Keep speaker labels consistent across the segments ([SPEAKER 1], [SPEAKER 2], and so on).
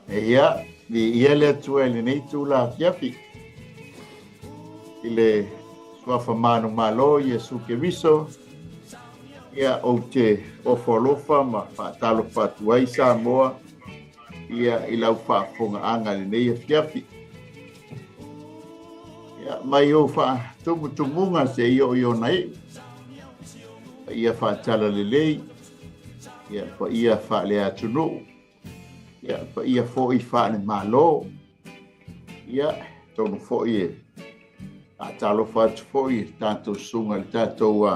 [SPEAKER 1] Ia, viia le Atua i lenei itula afiafi, i le Suafa manumalo Iesu Keriso. Ia, ou te ofo alofa ma faatalofa atu ai Samoa, ia, i lau faafofogaaga i lenei afiafi. Ia, mai ou faatumutumuga seia oo i ona iu, paia faatalalelei, ia, paia faaleatunuu, ia, paia foi faale-Malo. Ia, tonu foi e faatalofa atu foi i le tatou susuga i le tatou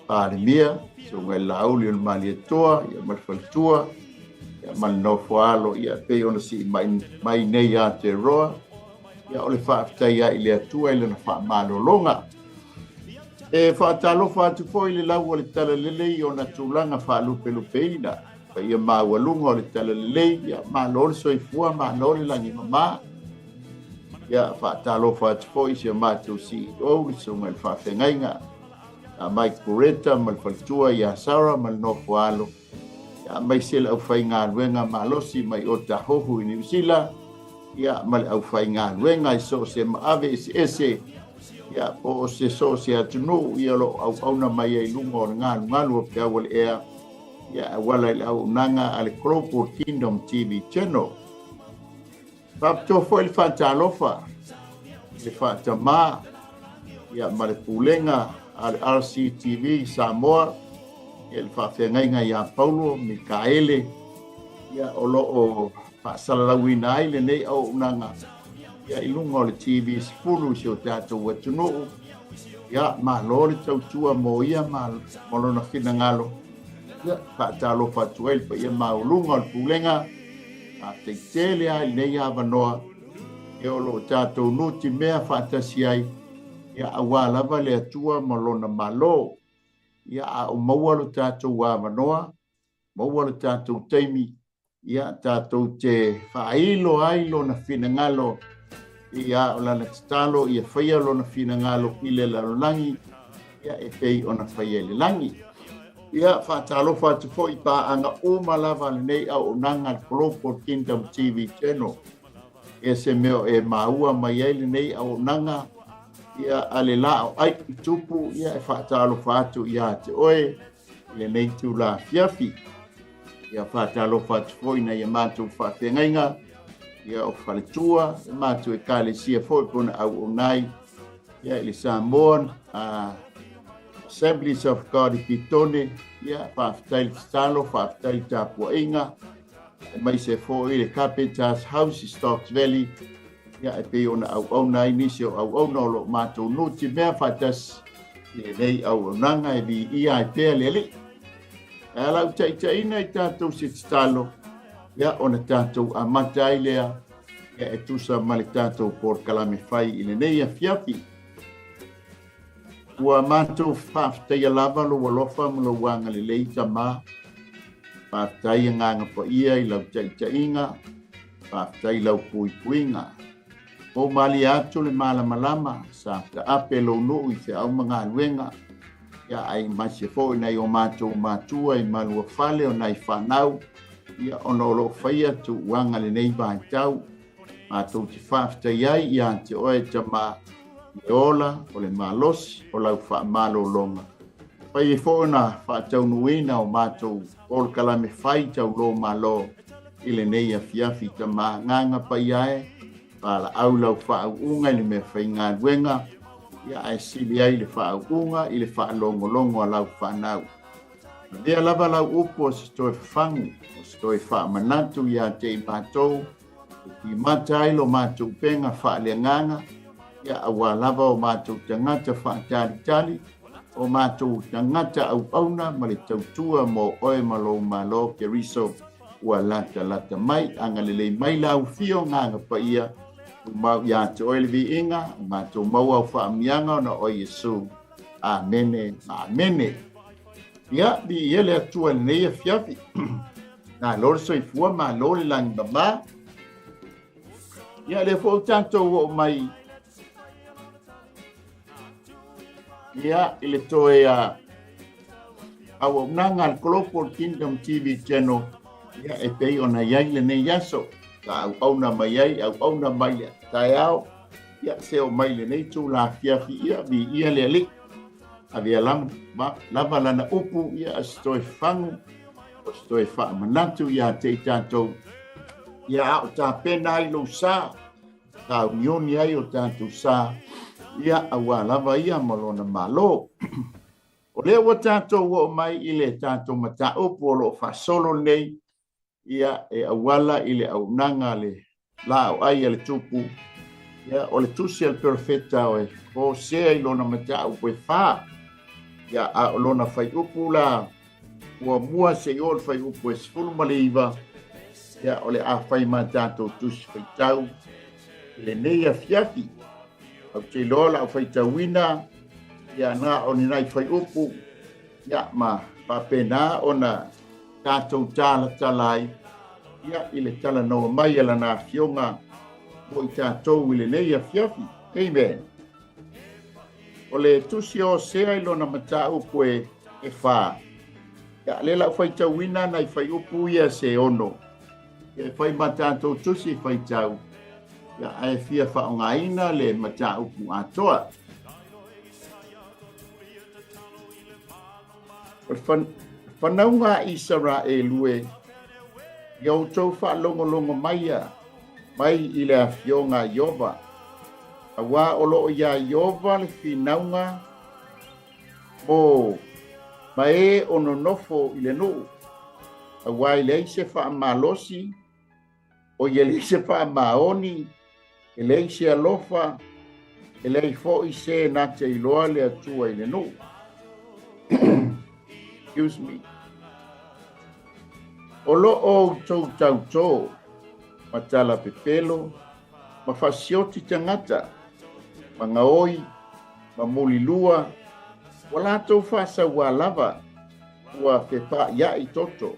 [SPEAKER 1] Palemia, susuga i le Laauli o le Malietoa, ia, ma le faletua, ia, ma le nofo alo, ia, pei ona sii mai, mai nei ia Aotearoa. Ia, o le faafetai ai i le Atua i lana faamalologa. E faatalofa atu foi i le lau o le talalelei i ona tulaga faalupelupeina. Paia maualuga o le talalelei, ia, malo le soifua, malo le lagi mama. Ia, faatalofa atu foi i si a matou CEO, le susuga i le faafeagaiga a Mike Bureta ma le faletua ia Sarah ma le nofo alo, ia, aemaise le aufaigaluega malosi mai Otahuhu i Niu Sila, ia, ma le aufaigaluega i so o se maave eseese, ia, po o se so o se atunuu, ia, o lo o auauna mai ai i luga o le galugalu o peau o le ea, ia, e auala i le auaunaga a le Global Kingdom TV Channel. Faapitoa foi le faatalofa i le faatamā, ia, ma le pulega a le RCTV Samoa, ia, le faafeagaiga ia Paulo Mikaele, ia, o lo o faasalalauina ai lenei auaunaga, ia, i luga o le TV 10 i si o tatou atunuu. Ia, malo le tautua mo ia ma lona finagalo. Ia, faatalofa atu ai le paia maualuga o le pulega, faafetai tele lava i lenei avanoa, ia, o lo o tatou nutimea faatasi ai, ia, aua lava le Atua ma lona Malo. Ia, a o maua lo tatou avanoa, maua lo tatou taimi, ia, tatou te faailo ai lona finagalo, ia, o lana tatalo ia faia lona finagalo i le lalolagi, ia, e pei ona faia i le lagi. Ia, faatalofa atu foi i paaga uma lava a lenei auaunaga a le Global Kingdom TV Channel. Ia se mea o e maua mai ai lenei auaunaga, ia, a le la o ai i tupu, ia, e faatalofa atu ia te oe i lenei itula afiafi. Ia, faatalofa atu foi i nai a matou faafeagaiga, ia, o faletua, e matou ekalesia foi po na auauna ai, ia, i le Samoan Assemblies of God i Petone. Ia, faafetai le tatalo, faafetai le tapuaiga, aemaise foi le Carpenter's House i Stocks Valley, ia, e pei ona auauna ai nisi o auauna o lo o matou nutimea faatasi i lenei auaunaga e viia ai pea le Alii. E ala u taitaiina i tatou se tatalo, ia, ona tatou amata ai lea, ia, e tusa ma le tatou polokalame fai i lenei afiafi. Ua matou faafetaia lava lou alofa ma lou agalelei, Tama. Faafetai Agaga Paia i lau taitaiga, faafetai i lau puipuiga. Pou malie atu le malamalama sa taape lou nuu i feau ma galuega, ia, aemaise foi nai o matou matua i maluafale o nai fanau, ia, ona o lo o faia tuuaga lenei vaitau. Matou te faafetai ai ia te oe, Tama, i le ola o le malosi o lau faamalologa. Fai ai foi ona faataunuuina o matou polokalame fai taulo malo i lenei afiafi, Tama. Agaga Paia e, valaau lau faauuga i le mea faigaluega, ia, ae sili ai le faauuga i le faalogologo a lau fanau. Avea lava lau upu o se toe fafagu, o se toe faamanatu ia te i matou, e timata ai lo matou upega faaleagaga, ia, aua lava o matou tagata faatalitali, o matou tagata auauna ma le tautua mo oe ma lou Malo Keriso ua latalata mai. Agalelei mai lau Afio Agaga Paia, tumau ia te oe le viiga, o matou maua au faamanuiaga ona o Iesu. Amene, amene. Ia, viia le Atua i lenei afiafi. Malo le soifua, malo le lagi mama. Ia, lea foi ua tatou oo mai, ia, i le toe auaunaga a le Global Kingdom TV Channel, ia, e pei ona i ai lenei aso. Sa auauna mai ai, auauna mai le taeao, ia se oo mai lenei itula afiafi, ia viia le Alii. Avea lava, lava lana upu, ia a se toe fagu, o se toe faamanatu ia te i tatou, ia a o tapena ai lou sa, sauniuni ai o tatou sa, ia auā lava ia ma lona Malo. O lea ua tatou oo mai i le tatou mataupu o lo o faasolo nei, ia e auala i le auaunaga a le laau ai a le Tupu, ia o le tusi a le perofeta o Hosea i lona mataupu e fa, ia a o lona faiupu la muamua seia oo i le faiupu e 19, ia o le a fai ma tatou tusi faitau i lenei afiafi. Ou te iloa o le a ou faitauina ia na o ni nai faiupu, ia ma faapena ona tatou talatala ai ia i le talanoa mai a lana Afioga mo i tatou i lenei afiafi. Amen. O le tusi o Hosea i lona mataupu e, e fa, ia lea lau faitauina nai faiupu ia se ono, ia e fai ma tatou tusi faitau, ia ae fia faaaogaina le mataupu atoa. O le fanauga a Isaraelu e, ia outou faalogologo maia mai i le Afioga a Ieova, auā o lo o iā Ieova le finauga mo ma e o nonofo i le nuu, auā e leai se faamalosi, O ia leai se faamaoni, e leai se alofa, e leai foi se na te iloa le Atua i le nuu. Excuse me. O lo o outou tautō ma tala pepelo, ma fasioti tagata, ma gaoi, ma mulilua, ua latou faasauā lava, ua fepaaiaʻi toto.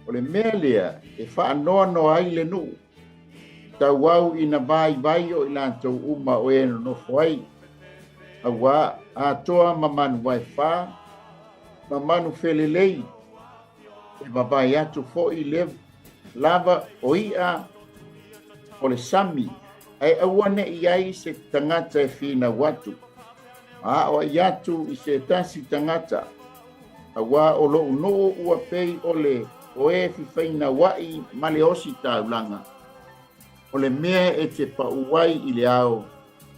[SPEAKER 1] O le mea lea e faanoanoa ai le nuu, tauau ina vaivai o i latou uma o e nonofo ai, auā atoa ma manu vaefa, ma manu felelei, e vavae atu foi le lava o iʻa o le sami, ae aua ne i ai se tagata e finau atu, ma aoai atu i se tasi tagata, Auā o loʻu nuu ua pei o le o e fifeinauaʻi ma le ositaulaga, o le mea e te paʻu ai i le ao,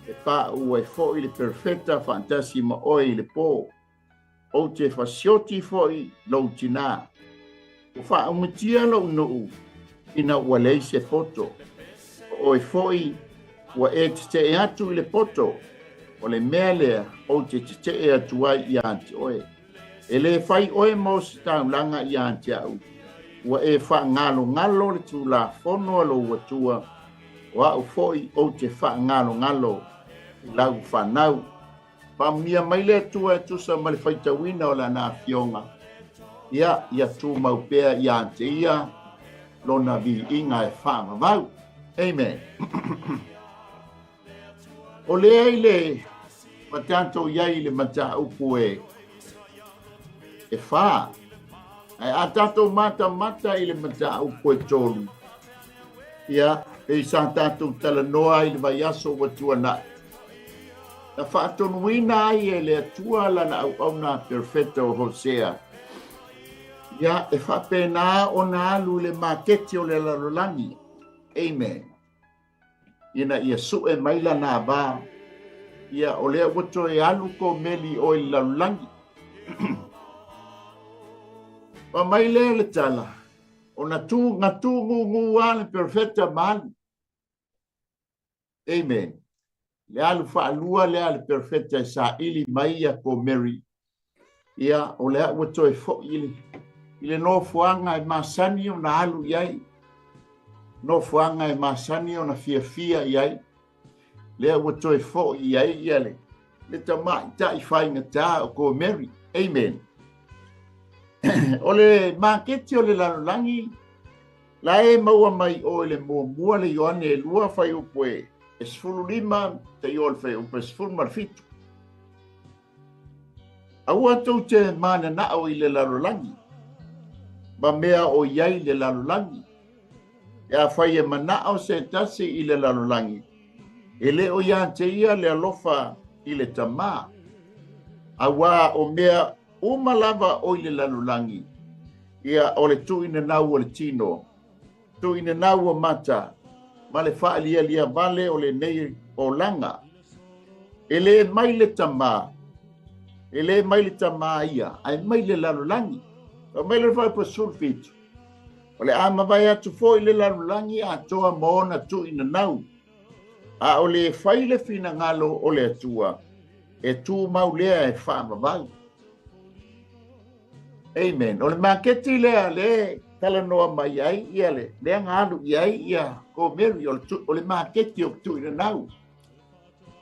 [SPEAKER 1] e paʻu ai foi le perofeta faatasi ma oe i le pō. Ou te fasioti foi lou tinā. Ua faaumatia lou nuu ina ua leai se poto. O oe foi ua e tetee atu i le poto, o le mea lea ou te tetee atu ai ia te oe. E lē fai oe ma ositaulaga ia te au, ua e faagalogalo le Tulafono a lou Atua, o au foi ou te faagalogalo i lau fanau. Faamanuia mai le Atua e tusa ma le faitauina o Lana Afioga, ia, ia tumau pea ia te Ia Lona viiga e faavavau. Amen. O lea i le ua tatou i ai i le mataupu e e fa, ae a tatou matamata i le mataupu e tolu, ia, pei sa tatou talanoa ai i le vaiaso ua tuanai, na faatonuina ai e le Atua lana auauna perofeta o Hosea, ia, e faapena ona alu i le maketi o le lalolagi. Amen. Ina ia sue mai lana ava, ia, o lea ua toe alu ko meli o i le lalolagi. Fai mai lea le tala, ona tu, na tūgūgū lava le perofeta ma alu. Amen. Le alu faalua lea a le perofeta e saili mai ia Gomeri, ia, o lea ua toe foi i le, i le nofoaga e masani ona alu i ai, nofoaga e masani ona fiafia i ai, lea ua toe foi i ai ia le, le tamaitai faigata o Gomeri. Amen. O le maketi o le lalolagi, La e maua mai o i le muamua le Ioane e lua faiupu e 15 seia oo i le faiupu e 17. Aua tou te mananao i le lalolagi, ma mea o i ai le lalolagi. Pe afai e manao se tasi i le lalolagi, e le o ia te ia le alofa i le Tamā. Auā o mea uma lava o i le lalolagi, ia o le tuuinanau o le tino, tuuinanau o mata, ma le faalialia vale o lenei olaga. E le mai le Tamā, e le mai le Tamā ia, ae mai le lalolagi. Fai mai le fuaiupu 17, o le a mavae atu foi le lalolagi atoa ma ona tuuinanau, a o le fai le finagalo o le Atua, e tumau lea e faavavau. Amen. O le maketi lea le talanoa mai ai ia le lea na alu i ai ia ko Mary, o le maketi o tuuinanau,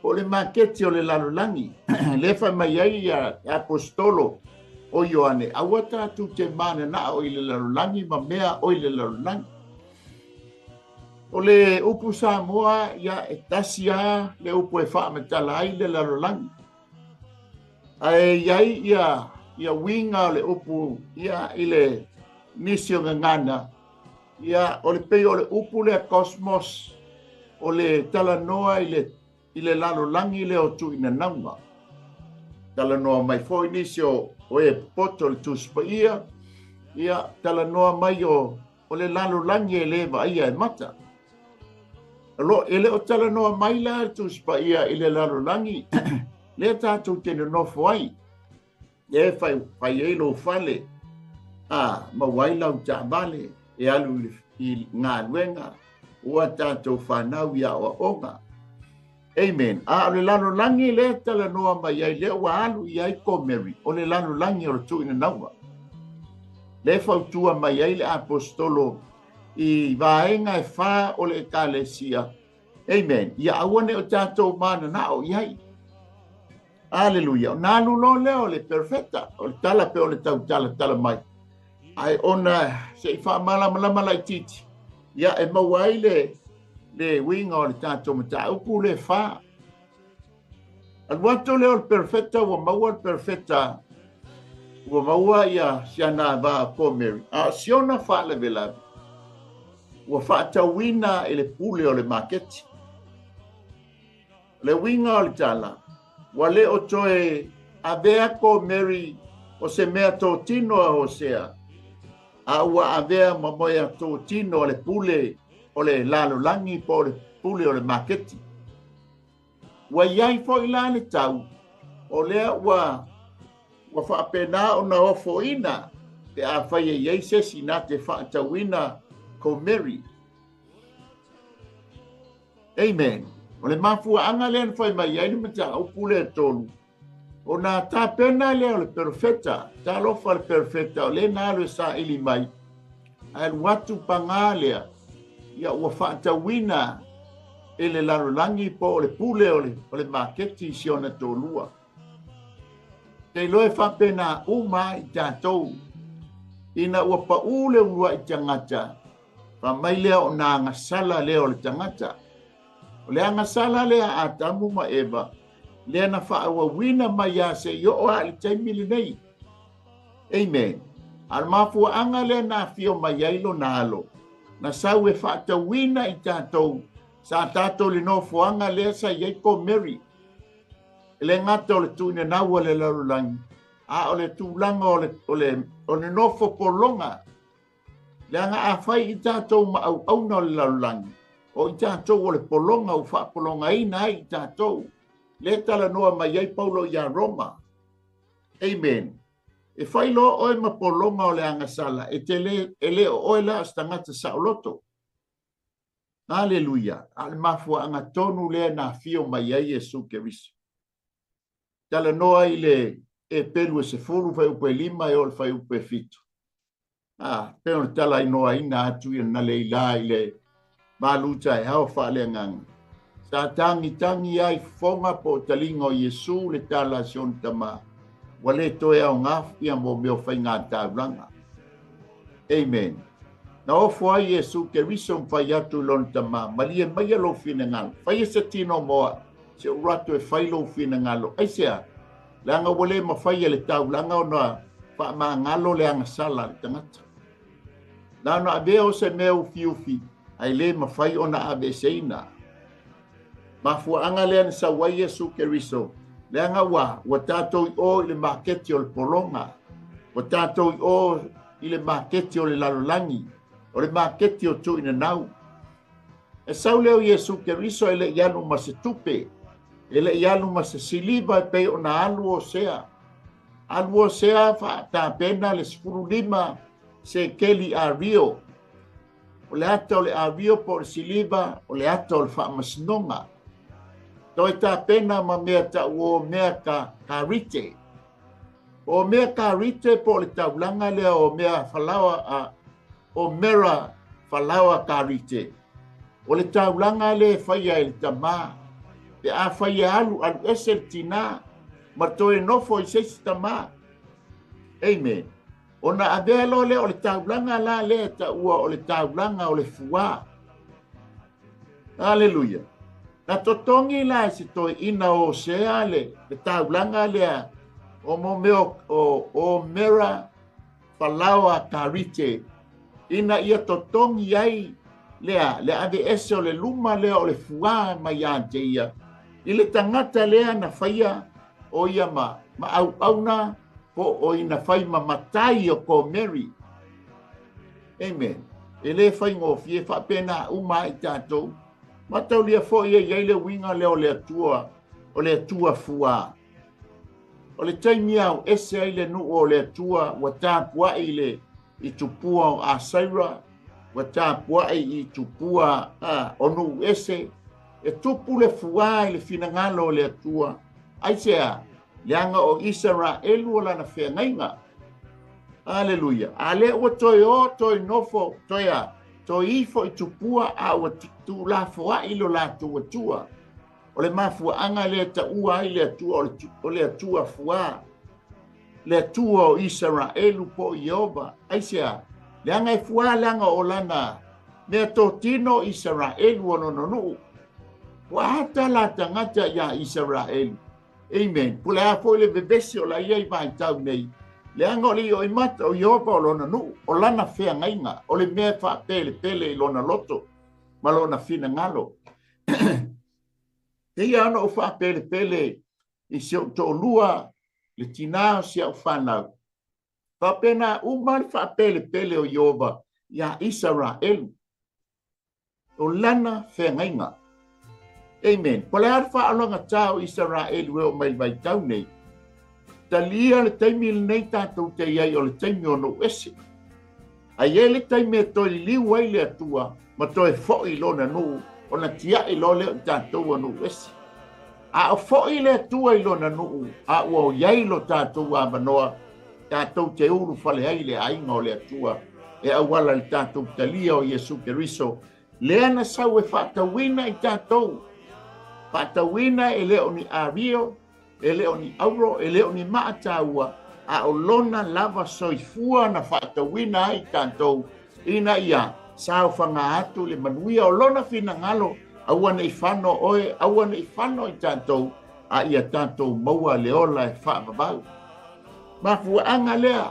[SPEAKER 1] o le maketi o le lalolagi. Le fai mai ai ia apostolo o Ioane, aua tatou te mananao i le lalolagi ma mea o i le lalolagi. O le upu Samoa ia e tasi lava le upu e faamatala ai le lalolagi. Ae i ai ia uiga o le upu ia i le nisi o gagana, ia o le pei o le upu lea cosmos, o le talanoa i le lalolagi lea o tuuinanauga. Talanoa mai foi nisi o e popoto le Tusi Paia, ia talanoa mai o le lalolagi e le vaaia e mata. E le o talanoa mai la le Tusi Paia i le lalolagi lea tatou te nonofo ai, e fai ai lou fale, a maua ai lau taavale, e alu i galuega, ua tatou fanau i aoaoga. Amen. A o le lalolagi lea talanoa mai ai, lea ua alu i ai ko Mary, o le lalolagi o le tuuinanauga. Le fautua mai ai le apostolo i vaega e fa o le ekalesia. Amen. Ia aua ne o tatou mananao i ai. Aleluia. O nā alu loa lea o le perfeta, o le tala pe o le tautala tala mai. Ae ona se i faamalamalama laitiiti, ia e maua ai le uiga o le tatou mataupu le fa. Alu atu lea o le perfeta, ua maua le perfeta, ua maua ia siana va ko Mary. A o siona faalavelave, ua faatauina i le pule o le maketi. Le uiga o le tala, ua le o toe avea ko Mary o se mea totino a Hosea, a ua avea ma moea totino o le pule o le lalolagi po o le pule o le maketi. Ua iai foi la le tau, o lea ua faapena ona ofoina pe afai e iai se isi na te faatauina ko Mary. Amen. O le mafuaaga lea na fai mai ai le mataupu lea tolu, o nā tapena lea o le perfeta, talofa le perfeta, o lea na alu e saili mai, ae alu atu pagā lea, ia ua faatauina e le lalolagi po o le pule o le maketi i si ona tolua. Te iloa e faapena uma i tatou, ina ua paū le uluai tagata, fai mai lea o nā agasala lea o le tagata. O le agasala lea a Atamu ma Eva, lea na faaauauina mai ia se i oo lava i le taimi lenei. Amen. A o le mafuaaga lea na afio mai ai lona alo, na sau e faatauina i tatou, sa tatou le nofoaga lea sa i ai ko Mary. E le gata o le tuuinanau o le lalolagi, a o le tulaga o le nofo pologa. Leaga afai i tatou maauauna o le lalolagi, o i tatou o le pologa ua faapologaina ai i tatou. Le talanoa mai ai Paulo ia Roma. Amen. E fai loa oe ma pologa o le agasala, e te le, e le o oe la o se tagata saoloto. Aleluia. A le mafuaaga tonu lea na afio mai ai Iesu Keriso. Talanoa i le Epelu e 10 fuaiupu e 5 e oo i le fuaiupu e 7. A, pe o le tala inoaina atu ia na le ila i le malu taeao faaleagaga. Sa tagitangi ai fofoga po o taliga o Iesu le tala a si ona tamā. Ua le toe aogā ia mo mea o faigātaulaga. Amen. Na ofo ai Iesu Keriso ma fai atu i lona tamā, malie maia lou finagalo. Faia se tino mo au, se ou alu atu e fai lou finagalo. Aisea? Leaga ua le mafai e le taulaga ona faamagalo le agasala a le tagata. Na ona avea o se mea ufiufi, Ae le mafai ona aveeseina. Mafuaaga lea na sau ai Iesu Keriso, leaga ua, ua tatou i o i le maketi o le pologa, ua tatou i o i le maketi o le lalolagi, o le maketi o tuuinanau. E sau lea o Iesu Keriso e le i alu ma se tupe, e le i alu ma se siliva e pei ona alu Osea. Alu Osea faatapena le 15 sekeli ario. O le ata o le avio po o le siliva, o le ata o le faamasinoga. Toe tapena ma mea tau o mea ka karite. O mea karite po o le taulaga lea o mea falaoa a o mera falaoa karite. O le taulaga lea e faia e le tamā. Pe a fai e alu, alu ese le tinā ma toe nofo i se isi tamā. Amen. Ona avea loa lea o le taulaga la lea e taua o le taulaga o le fuā. Aleluia. Na totogi la e se toeaina o Hosea le, le taulaga lea o mo mea o, o, o mera falaoa karite ina ia totogi ai lea le aveese o le luma lea o le fuā mai ia te ia i le tagata lea na faia o ia ma, ma auauna po o ina fai ma matai o Komeri. Amen. E le faigofie faapena uma ai tatou. Mataulia foi e i ai le uiga lea o le Atua, o le Atua fuā. O le taimi ao ese ai le nuu o le Atua ua tapuai le i tupua o Asaira, ua tapuai i tupua a, o nuu ese, e tupu le fuā i le finagalo o le Atua. Aisea? Leaga o Isaraelu o lana feagaiga. Aleluia. A lea ua toe o, toe nofo, toe a, toe ifo i tupua a ua tuulafoai lo latou Atua. O le mafuaaga lea e taua ai le Atua o le Atua fuā, le Atua o Isaraelu po o Ieova. Aisea? Leaga e fuā leaga o lana mea totino Isaraelu o lona nuu. Ua ata la tagata iā Isaraelu. Amen. Po le a foi le vevesi o la ia i vaitau nei, leaga o le ioimata o Ieova o lona nuu, o lana feagaiga, o le mea e faapelepele i lona loto ma lona finagalo. Pei lava ona ou faapelepele i si ou toalua, le tinā o si au fanau, faapena uma le faapelepele o Ieova iā Isaraelu. O lana feagaiga. Amen. Po o le a le faaologatā o Isaraelu e oo mai i le vaitau nei, talia le taimi lenei tatou te i ai o le taimi o nuu ese. A i ai le taimi e toe liliu ai le Atua ma toe foi i lona nuu, ona tiai loa lea o i tatou a nuu ese. A o foi le Atua i lona nuu, a ua i ai lo tatou avanoa, tatou te ulufale ai i le aiga o le Atua e auala i le tatou talia o Iesu Keriso, lea na sau e faatauina i tatou, faatauina e le o ni ario, e le o ni auro, e le o ni maa taua, a o lona lava soifua na faatauina ai i tatou, ina ia saofaga atu le manuia o lona finagalo, aua ne i fano oe, aua ne i fano i tatou, a ia tatou maua le ola e faavavau. Mafuaaga lea.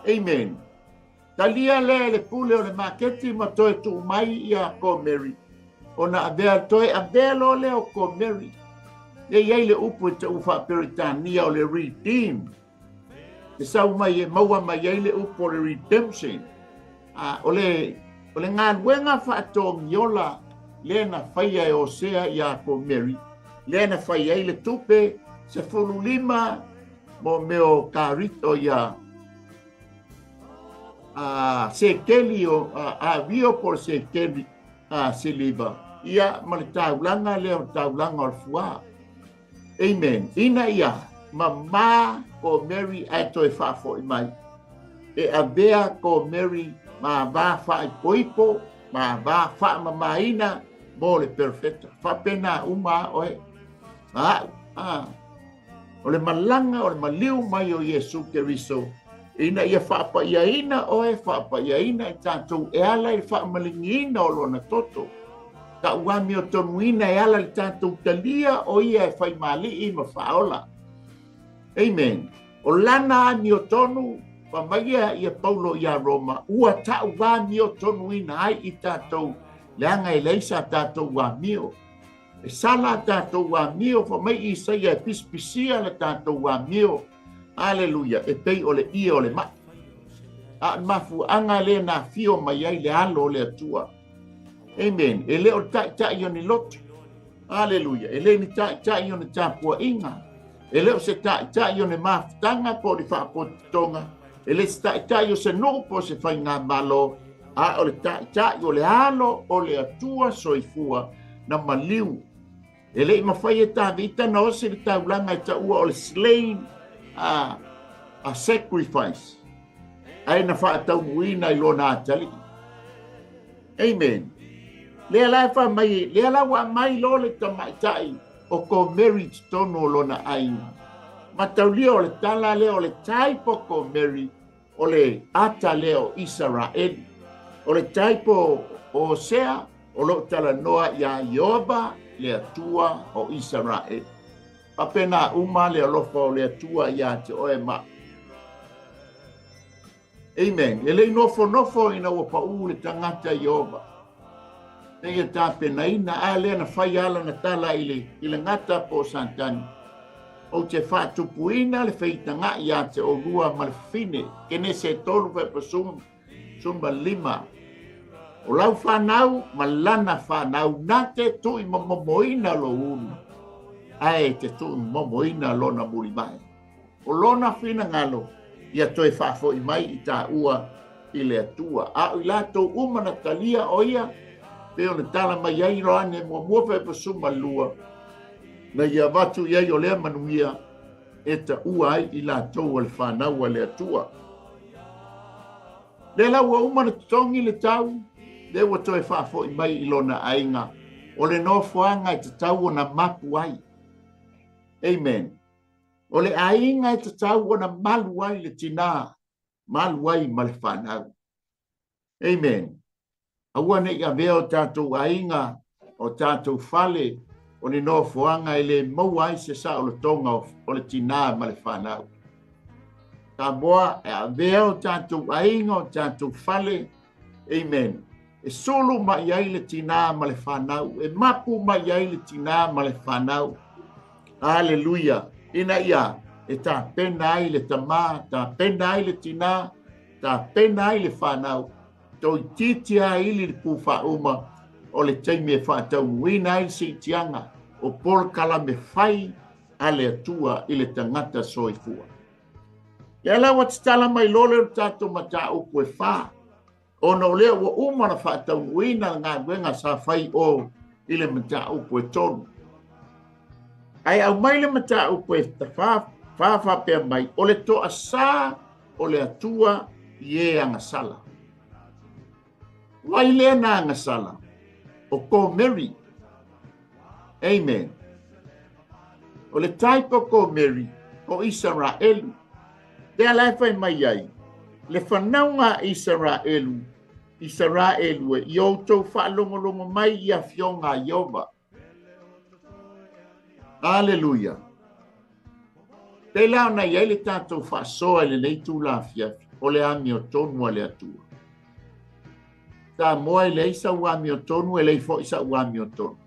[SPEAKER 1] Amen. Talia lea e le pule o le maketi ma toe tuu mai ia Komeri. Ona avea, toe avea loa lea o Komeri. E i ai le upu e tau faa-Peretania o le redeem. E sau mai e maua mai ai le upu o le redemption. A, o le, o le galuega faatogiola lea na faia e Osea iā Komeri, lea na fai ai le tupe 15 mo mea o karito ia a sekeli o a, avio po o le sekeli a siliva ia ma le taulaga lea o le taulaga o le fuā. Amen. Ina ia mamā ko Mary ae toe faafoi mai. E avea ko Mary ma vā faaipoipo, ma vā faamamāina mo le perofeta. Faapena uma a oe. Ma a'u. A. O le malaga o le maliu mai o Iesu Keriso, ina ia faapaiaina oe, faapaiaina i tatou e ala i le faamaligiina o lona toto. Tau amiotonuina e ala i le tatou talia o ia e faimaali'i ma faaola. Amen. O lana amiotonu, fai mai ia Paulo iā Roma, ua tau amiotonuina ai i tatou. Leaga e leai sa tatou amio. E sala a tatou amio, fai mai Isaia e pisipisia le tatou amio. Aleluia, e pei o le ie o le mai. A o le mafuaaga lea na afio mai ai le alo o le Atua. Amen. E le o le taitai o ni loto. Aleluia. E le ni taitai o ni tapuaiga. E le o se taitai o ni mafutaga po o ni faapotopotoga. E le se taitai o se nuu po o se faigamalo, a o le taitai o le alo o le Atua soifua na maliu. E le i mafai e Tavita na osi le taulaga e taua o le slain a, a sacrifice, ae na faataunuuina i lona atalii. Amen. Lea la e fai mai, lea la ua aumai loa le tamaitai o Gomeri i totonu o lona aiga. Mataulia o le tala lea o le type o Gomeri o le ata lea o Isaraelu. O le type o Hosea o lo o talanoa iā Ieova le Atua o Isaraelu. Faapena uma le alofa o le Atua iā te oe ma au. Amen. E le i nofonofo ina ua paʻū le tagata i Ieova. E ia tapenaina, a lea na fai lava lana tala i le, i le gata po o Satani. Ou te faatupuina le feitagaʻi iā te ʻolua ma le fafine, Kenese 3 fepa 15. O lau fanau ma lana fanau na te tuuimomomoina lou ulu, ae te tuuimomomoina lona mulivae. O lona finagalo ia toe faafoi mai i taua i le Atua. A o i latou uma na talia o ia, pei ona tala mai ai Ioane muamua fepa 12, na ia avatu i ai o lea manuia e taua ai i latou o le fanau a le Atua. Lea la ua uma ona totogi le tau, lea ua toe faafoi mai i lona aiga, o le nofoaga e tatau ona mapu ai. Amen. O le aiga e tatau ona malu ai le tinā, malu ai ma le fanau. Amen. Aua ne i avea o tatou aiga, o tatou fale, o ni nofoaga e le maua ai se saolotoga o le tinā ma le fanau. Samoa, e avea o tatou aiga, o tatou fale, Amen. E sulu mai ai le tinā ma le fanau, e mapu mai ai le tinā ma le fanau. Aleluia. Ina ia e tapena ai le tamā, tapena ai le tinā, tapena ai le fanau. Toeitiiti lava ili le pū faauma o le taimi e faataunuuina ai le siitiaga o polokalame fai a le Atua i le tagata soifua. Lea la ua tatala mai loa lea o le tatou mataupu e fa, ona o lea ua uma ona faataunuuina le galuega sa fai o i le mataupu e tolu. Ae aumai le mataupu e fa, fa faapea mai, o le toasā o le Atua i e agasala. O ai lea na agasala? O Gomeri. Amen. O le type o Gomeri, o Isaraelu. Lea la e fai mai ai, le fanauga a Isaraelu, Isaraelu e, i outou faalogologo mai i afioga a Ieova. Aleluia. Pei la ona i ai le tatou faasoa i lenei itula afiafi, o le amiotonu a le Atua. Samoa e leai sau amiotonu, e leai foi sa'u amiotonu.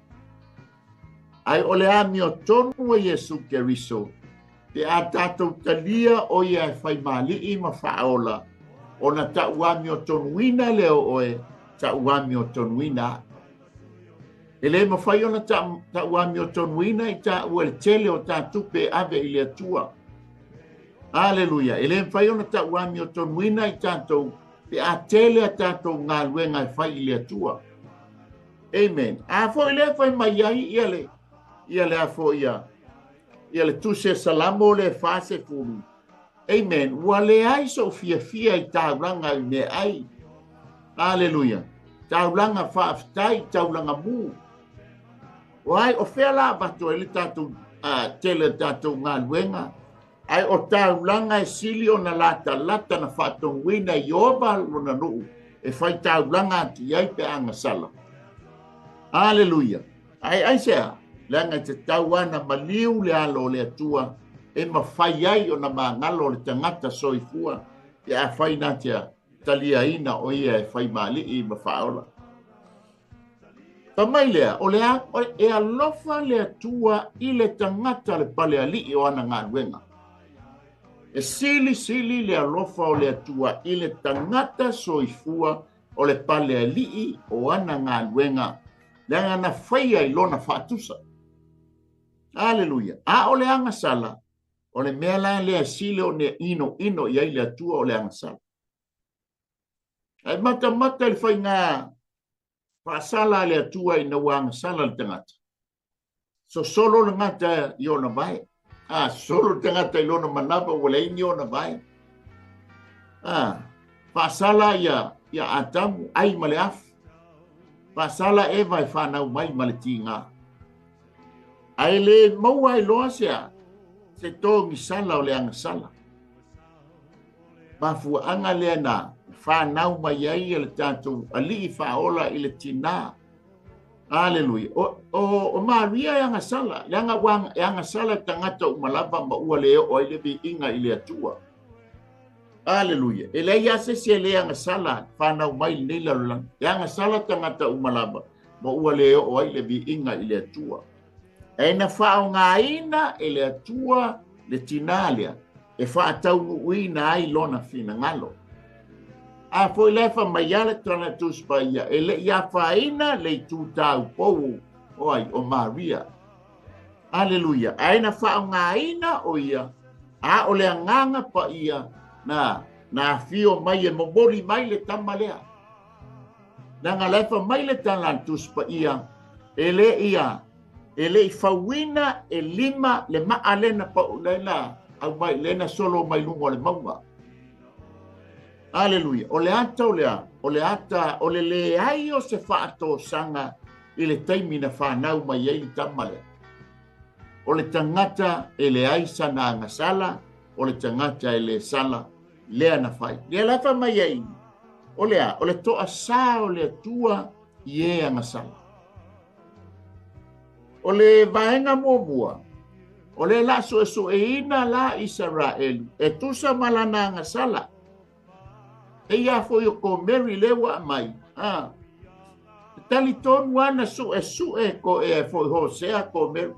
[SPEAKER 1] Ae o le amiotonu a Iesu Keriso, pe a tatou talia o ia e fai ma Alii ma faaola, ona ta'u amiotonuina lea o oe, ta'u amiotonuina a'u. E le mafai ona ta'u amiotonuina i taua i le tele o ta tupe e ave i le Atua. Aleluia. E le mafai ona ta'u amiotonuina i tatou pe a tele a tatou galuega e fai i le Atua. Amen. A foi lea fai mai ai ia le ia le a foi ia ia le tusi a Salamo le 40. Amen. Ua leai sou fiafia i taulaga i meaai. Aleluia. Taulaga faafetai, taulaga mu. O ai, o fea la avatu ai le tatou tele o tatou galuega, ae o taulaga e sili ona latalata na faatonuina e Ieova lona nuu e fai taulaga atu i ai pe a agasala. Aleluia. Ae aisea? Leaga e tatau lava ona maliu le alo o le Atua e mafai ai ona magalo le tagata soifua pe afai na te taliaina o ia e fai ma Alii ma Faaola. Fai mai lea, o le a, e alofa le Atua i le tagata le palealii o ana galuega. E silisili le alofa o le Atua i le tagata soifua o le palealii o ana galuega, leaga na faia i lona faatusa. Aleluia. A o le agasala, o le mea la lea e sili ona inoino i ai le Atua o le agasala. Ae matamata i le faiga faasala a le Atua ina ua agasala le tagata. Sosolo le gata i ona vae. A, sosolo le tagata i lona manava ua leai ni ona vae. A, faasala ia, ia Atamu, ai ma le afu. Faasala Eva e fanau mai ma le tiga. Ae le maua ai loa se a, se togisala o le agasala. Mafuaaga lea na fanau mai ai le tatou alii faaola i le tinā. Aleluia. O, o, o Maria e agasala, leaga ua e agasala tagata uma lava ma ua le oo ai le viiga i le Atua. Aleluia. E leai lava se isi e le agasala fanau mai i lenei lalolagi. E agasala tagata uma lava ma ua le oo ai le viiga i le Atua. Ae na faaaogaina e le Atua le tinā lea e faataunuuina ai lona finagalo. A foi la e fai mai lava le Tala Tusi Paia, e le i afaina le itu taupou o ai, o Maria. Aleluia. Ae na faaaogaina o ia, a o le agaga paia na, na afio mai e momoli mai le tama lea. Leaga la e fai mai le Tala a le Tusi Paia, e le ia, e le i fauina e lima le maa lea na pau, lea na aumai, lea na solo mai luga o le mauga. Aleluia. O le ata o le a? O le ata o le leai o se faatosaga i le taimi na fanau mai ai le tama lea. O le tagata e leai sana agasala, o le tagata e le sala, lea na fai. Lea la fai mai ai, o le a? O le toasā o le Atua i e agasala. O le vaega muamua, o le la suesueina la Isaraelu, e tusa ma lana agasala. Eia foi o ko Mary lea ua aumai. Ah. E talitonu lava na suesue ko ea foi Hosea ko Mary.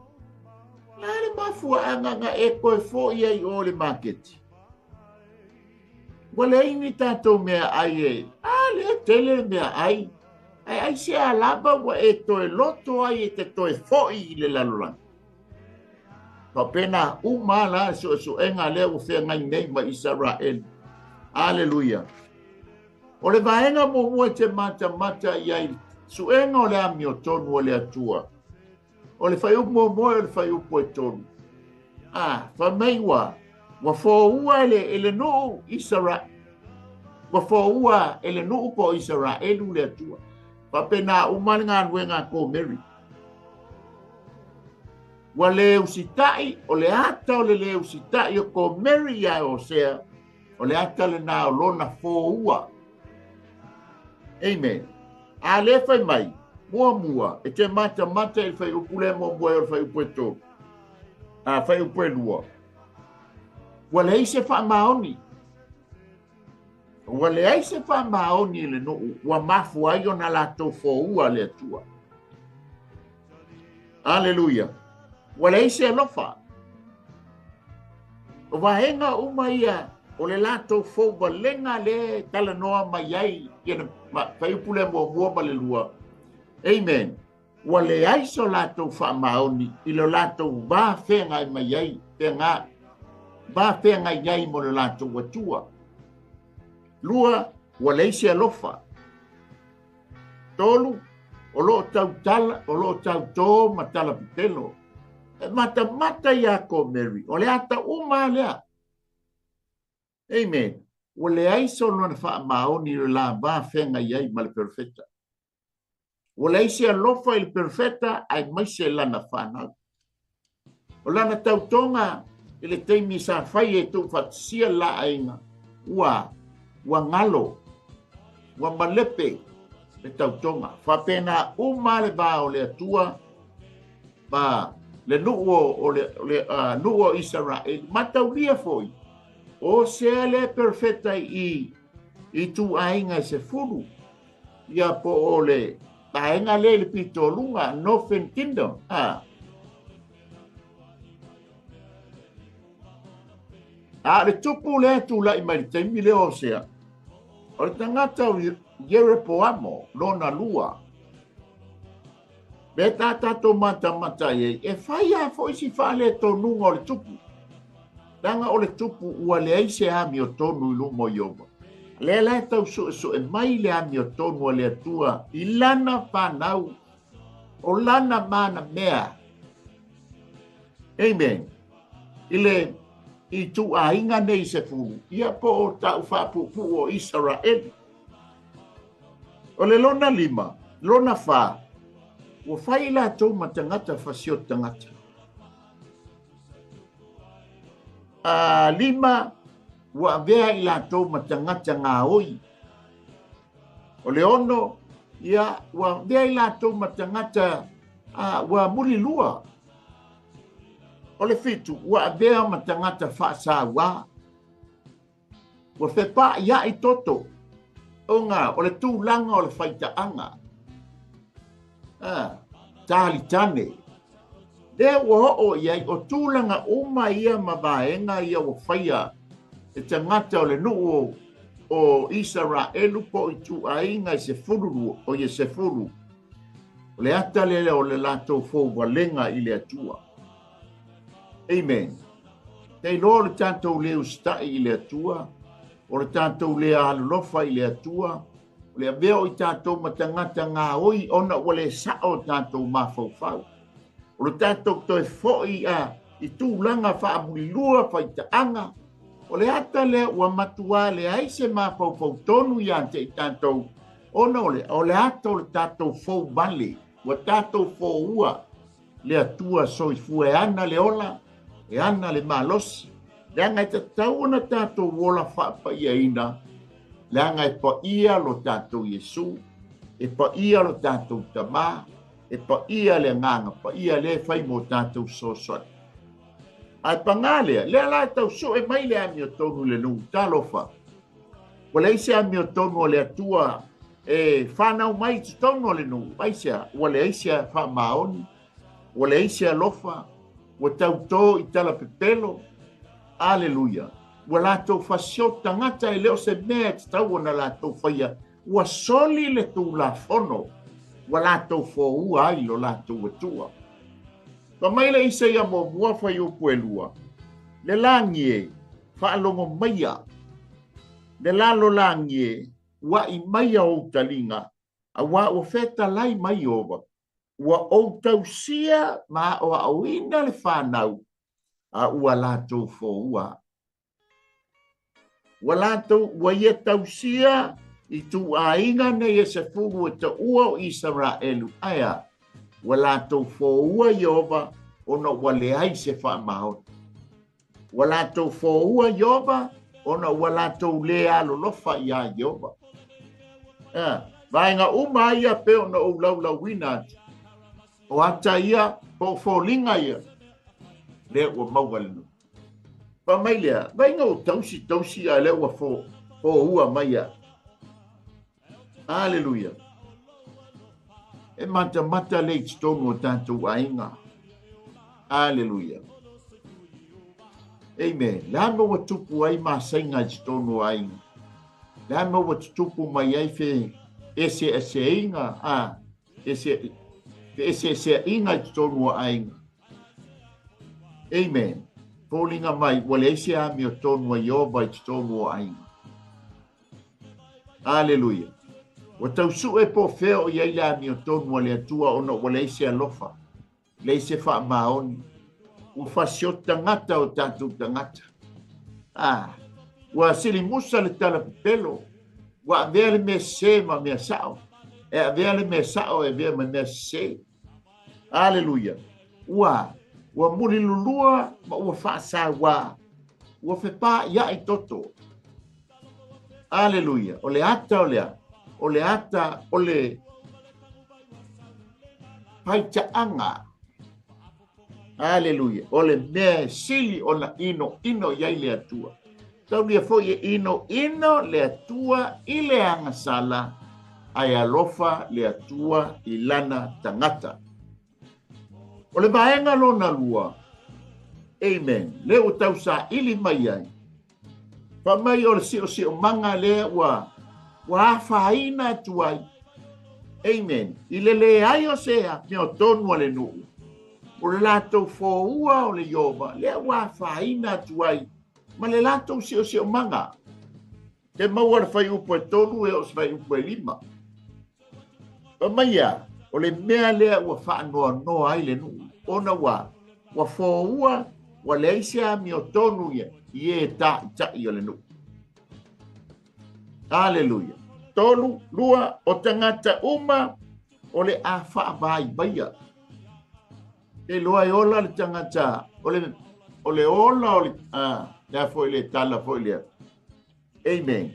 [SPEAKER 1] La le mafuaaga na e toe foi ai o le maketi. Ua leai ni tatou meaai e, a lea tele le meaai. Ae aisea lava ua e toe loto ai e te toe foi i le lalolagi. Faapena uma la le suesuega lea ua feagai nei ma Isaraelu. Aleluia. O le vaega muamua e te matamata i ai, suega o le amiotonu o le Atua. O le fuaiupu muamua o le fuaiupu e tolu. A, fai mai ua, ua foua e le, e le nuu Isaraelu. Ua foua e le nuu po o Isaraelu le Atua. Faapena uma le galuega a Komeri. Ua le usitai, o le ata o le le usitai o Komeri iā Hosea, o le ata lenā o lona foua. Amen. A lea fai mai, muamua, e te matamata i le fuaiupu lea muamua e o le fuaiupu e tolu. A, fuaiupu e lua. Ua leai se faamaoni. Ua leai se faamaoni i le nuu, ua mafua ai ona latou foua le Atua. Aleluia. Ua leai se alofa. O vaega uma ia o le latou fouvalega lea e talanoa mai ai ia le fuaiupu lea muamua ma le lua. Amen. Ua leai so latou faamaoni i lo latou va feagai mai ai, feaga, va feagai ai mo le latou Atua. Lua, ua leai se alofa. Tolu, o lo o tautala, o lo o tautō ma talapepelo. E matamata iā Komeri, o le ata uma lea. Amen. Ua leai so lona faamaoni i le la va feagai ai ma le perofeta. Ua leai se alofa i le perofeta aemaise lana fanau. O lana tautoga i le taimi sa fai e tuufaatasia le la aiga, ua, ua galo, ua malepe le tautoga. Faapena uma le va o le Atua ma le nuu o, o le, le uh, nuu o Isaraelu. Mataulia foi, o sea le perfeta i, i ituaiga e 10, ia po o le vaega lea i le pitoluga, Northern Kingdom. A o le tupu lea tulai mai le taimi lea o Osea, o le tagata o Ieropoamo lona lua. Me tā tātou matamata i e fai a foi si faale tonuga o le tupu. Leaga o le tupu ua leai se amiotonu i luma o Ieova. Lea la e tau suesue mai le amiotonu a le Atua i lana fanau, o lana manamea. Amen. I le i tuaiga nei se fulu, ia po o tau faapuupuu o Isaraeli. O le lona lima, lona fa, ua fai latou ma tagata fasioti tagata. Lima, ua avea i latou ma tagata gaoi. O le ono, ia, ua avea i latou ma tagata ua mulilua. O le fitu, ua avea ma tagata faasauā. Ua fepaaiai toto, ona o le tulaga o le faitaaga. Talitane. Lea ua oo i ai o tulaga uma ia ma vaega ia ua faia e tagata o le nuu o Isaraelu po i tuaiga i se fulu o ia se fulu. O le ata lea o le latou fouvalega i le Atua. Amen. Te iloa o le tatou le usitai i le Atua, o le tatou le alolofa i le Atua, o le avea o i tatou ma tagata gaoi ona ua le sao o tatou mafaufau. O le tatou toe foi i tulaga faamulilua faitaaga, o le ata lea ua matua leai se mafaufau tonu ia te i tatou, ona o le ata o le tatou fouvale, ua tatou foua le Atua soifua e ana le ola, e ana le malosi. Leaga e tatau ona tatou ola faapaiaina, leaga e paia lo tatou Iesu, e paia lo tatou Tamā, e paia le agaga paia lea e fai mo tatou fesoasoani. Ae pagā lea, lea la e tau sue mai le amiotonu i le nuu, talofa. Ua leai se amiotonu o le Atua e fanau mai i totonu o le nuu, aisea, ua leai se faamaoni, ua leai se alofa, ua tautō i talapepelo. Aleluia. Ua latou fasioti tagata e le o se mea e tatau ona latou faia, ua soli le Tulafono, ua latou foua ai lo latou Atua. Fai mai le Isaia 1 fuaiupu 2, le lagi e faalogo maia, le lalolagi e ua'i maia ou taliga, auā ua fetalai mai Ieova, ua ou tausia ma aoaoina le fanau, a ua latou foua. Ua latou ua ia tausia i tuaiga nei e se fulu e taua o Isaraelu, ae a ua latou foua Ieova ona ua leai se faamaoni. Ua latou foua Ieova ona ua latou le alolofa iā Ieova. Vaega uma ia pe ona ou laulauina atu. O ata ia, po o foliga ia, lea ua maua le nuu. Fai mai lea, vaiga o tausi tausi a lea ua foua mai ia. Aleluia. E matamata le i totonu o tatou aiga. Aleluia. Amen. Le a mea ua tupu ai masaiga i totonu o aiga. Le a mea ua tutupu mai ai feeseeseaiga, feeseeseaiga i totonu o aiga. Amen. Foliga mai, ua leai se amiotonu a Ieova i totonu o aiga. Aleluia. Ua tausue po o fea o i ai le amiotonu a le Atua ona ua leai se alofa, leai se faamaoni. Ua fasioti tagata o tatou tagata. Ua silimusa le talapepelo, ua avea le mea sese ma mea sao. E avea le mea sao e avea ma mea sese. Aleluia. Ua mulilulua ma ua faasauā, ua fepaaiai toto. Aleluia. O le ata o lea, o le ata o le faitaaga. Aleluia. O le mea e sili ona inoino i ai le Atua. Taulia foi e inoino le Atua i le agasala, Ae alofa le Atua i lana tagata. O le vaega lona lua, amen, lea ua tausaili mai ai, fai mai o le siosiomaga lea ua ua afaina atu ai, amen, i le leai o se amiotonu a le nuu, o le latou foua o le Ieova, lea ua afaina atu ai ma le latou siosiomaga. Te maua le fuaiupu e 3 e oo i se fuaiupu e 5. Fai mai a, o le mea lea ua faanoanoa ai le nuu, ona ua ua foua, ua leai se amiotonu ia i e taʻitaʻi o le nuu. Aleluia. 3, 2, o tagata uma o le a faavaivaia. E loa e ola le tagata, o le, o le ola o le, a, lea foi le tala foi lea. Amen.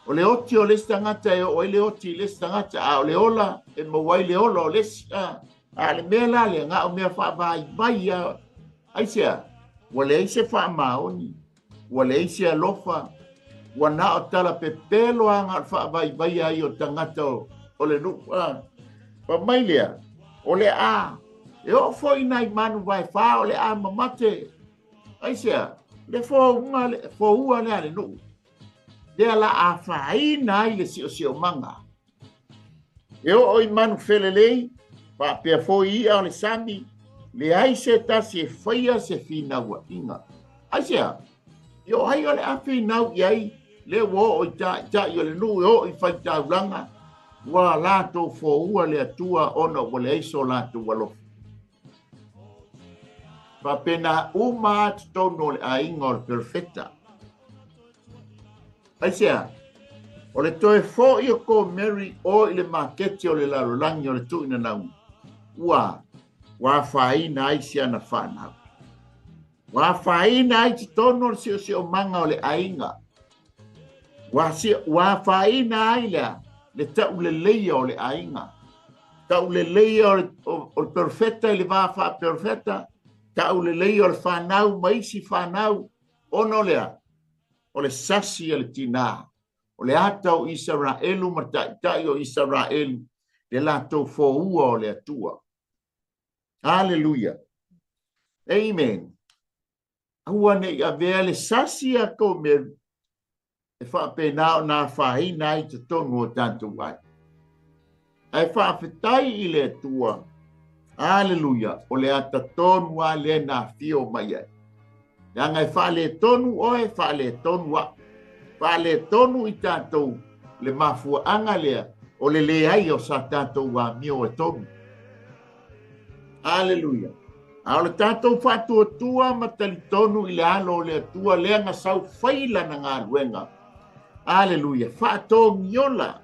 [SPEAKER 1] O le oti o le isi tagata e oo ai le oti i le isi tagata, a o le ola e maua ai le ola o le isi. A, a le mea la lea, na o mea faavaivai a. Aisea? Ua leai se faamaoni, ua leai se alofa, ua na o tala pepelo lava na o le faavaivaia ai o tagata o, o le nuu. A, fai mai lea, o le a, e oo foi i nai manu vaefa o le a mamate. Aisea? Le fouga, le foua lea a le nuu. Lea la afaina ai le siosiomaga. E oo i manu felelei, faapea foi i'a o le sami, leai se tasi e faia se finauaiga. Aisea? Ia o ai o le a finau i ai lea ua oo i taʻitaʻi o le nuu e oo i faitaulaga, ua latou foua le Atua ona ua leai so latou alofa. Faapena uma lava totonu o le aiga o le perofeta. Aisea? O le toe foi o Komeri o i le maketi o le lalolagi o le tuuinanauna, ua ua afaina ai si ana fanau. Ua afaina ai totonu o le siosiomaga o le aiga. Ua, si, ua afaina ai le, le tauleleia o le aiga. Tauleleia o le, o, o le perofeta i le va faaperofeta, tauleleia o le fanau ma isi fanau, ona o lea, o le sasi a le tinā, o le ata o Isaraelu ma taitai o Isaraelu, le latou foua o le Atua. Aleluia. Amen. Aua ne i avea le sasi a Komeri e faapena ona afaina ai totonu o tatou ai. Ae faafetai i le Atua. Aleluia. O le ata tonu lava lea na afio mai ai. Leaga e faaletonu oe, faaletonu au. Faaletonu i tatou le mafuaaga lea o le leai o sa tatou amio e tonu. Aleluia. A o le tatou faatuatua ma talitonu i le alo o le Atua lea na sau fai lana galuega. Aleluia. Faatogiola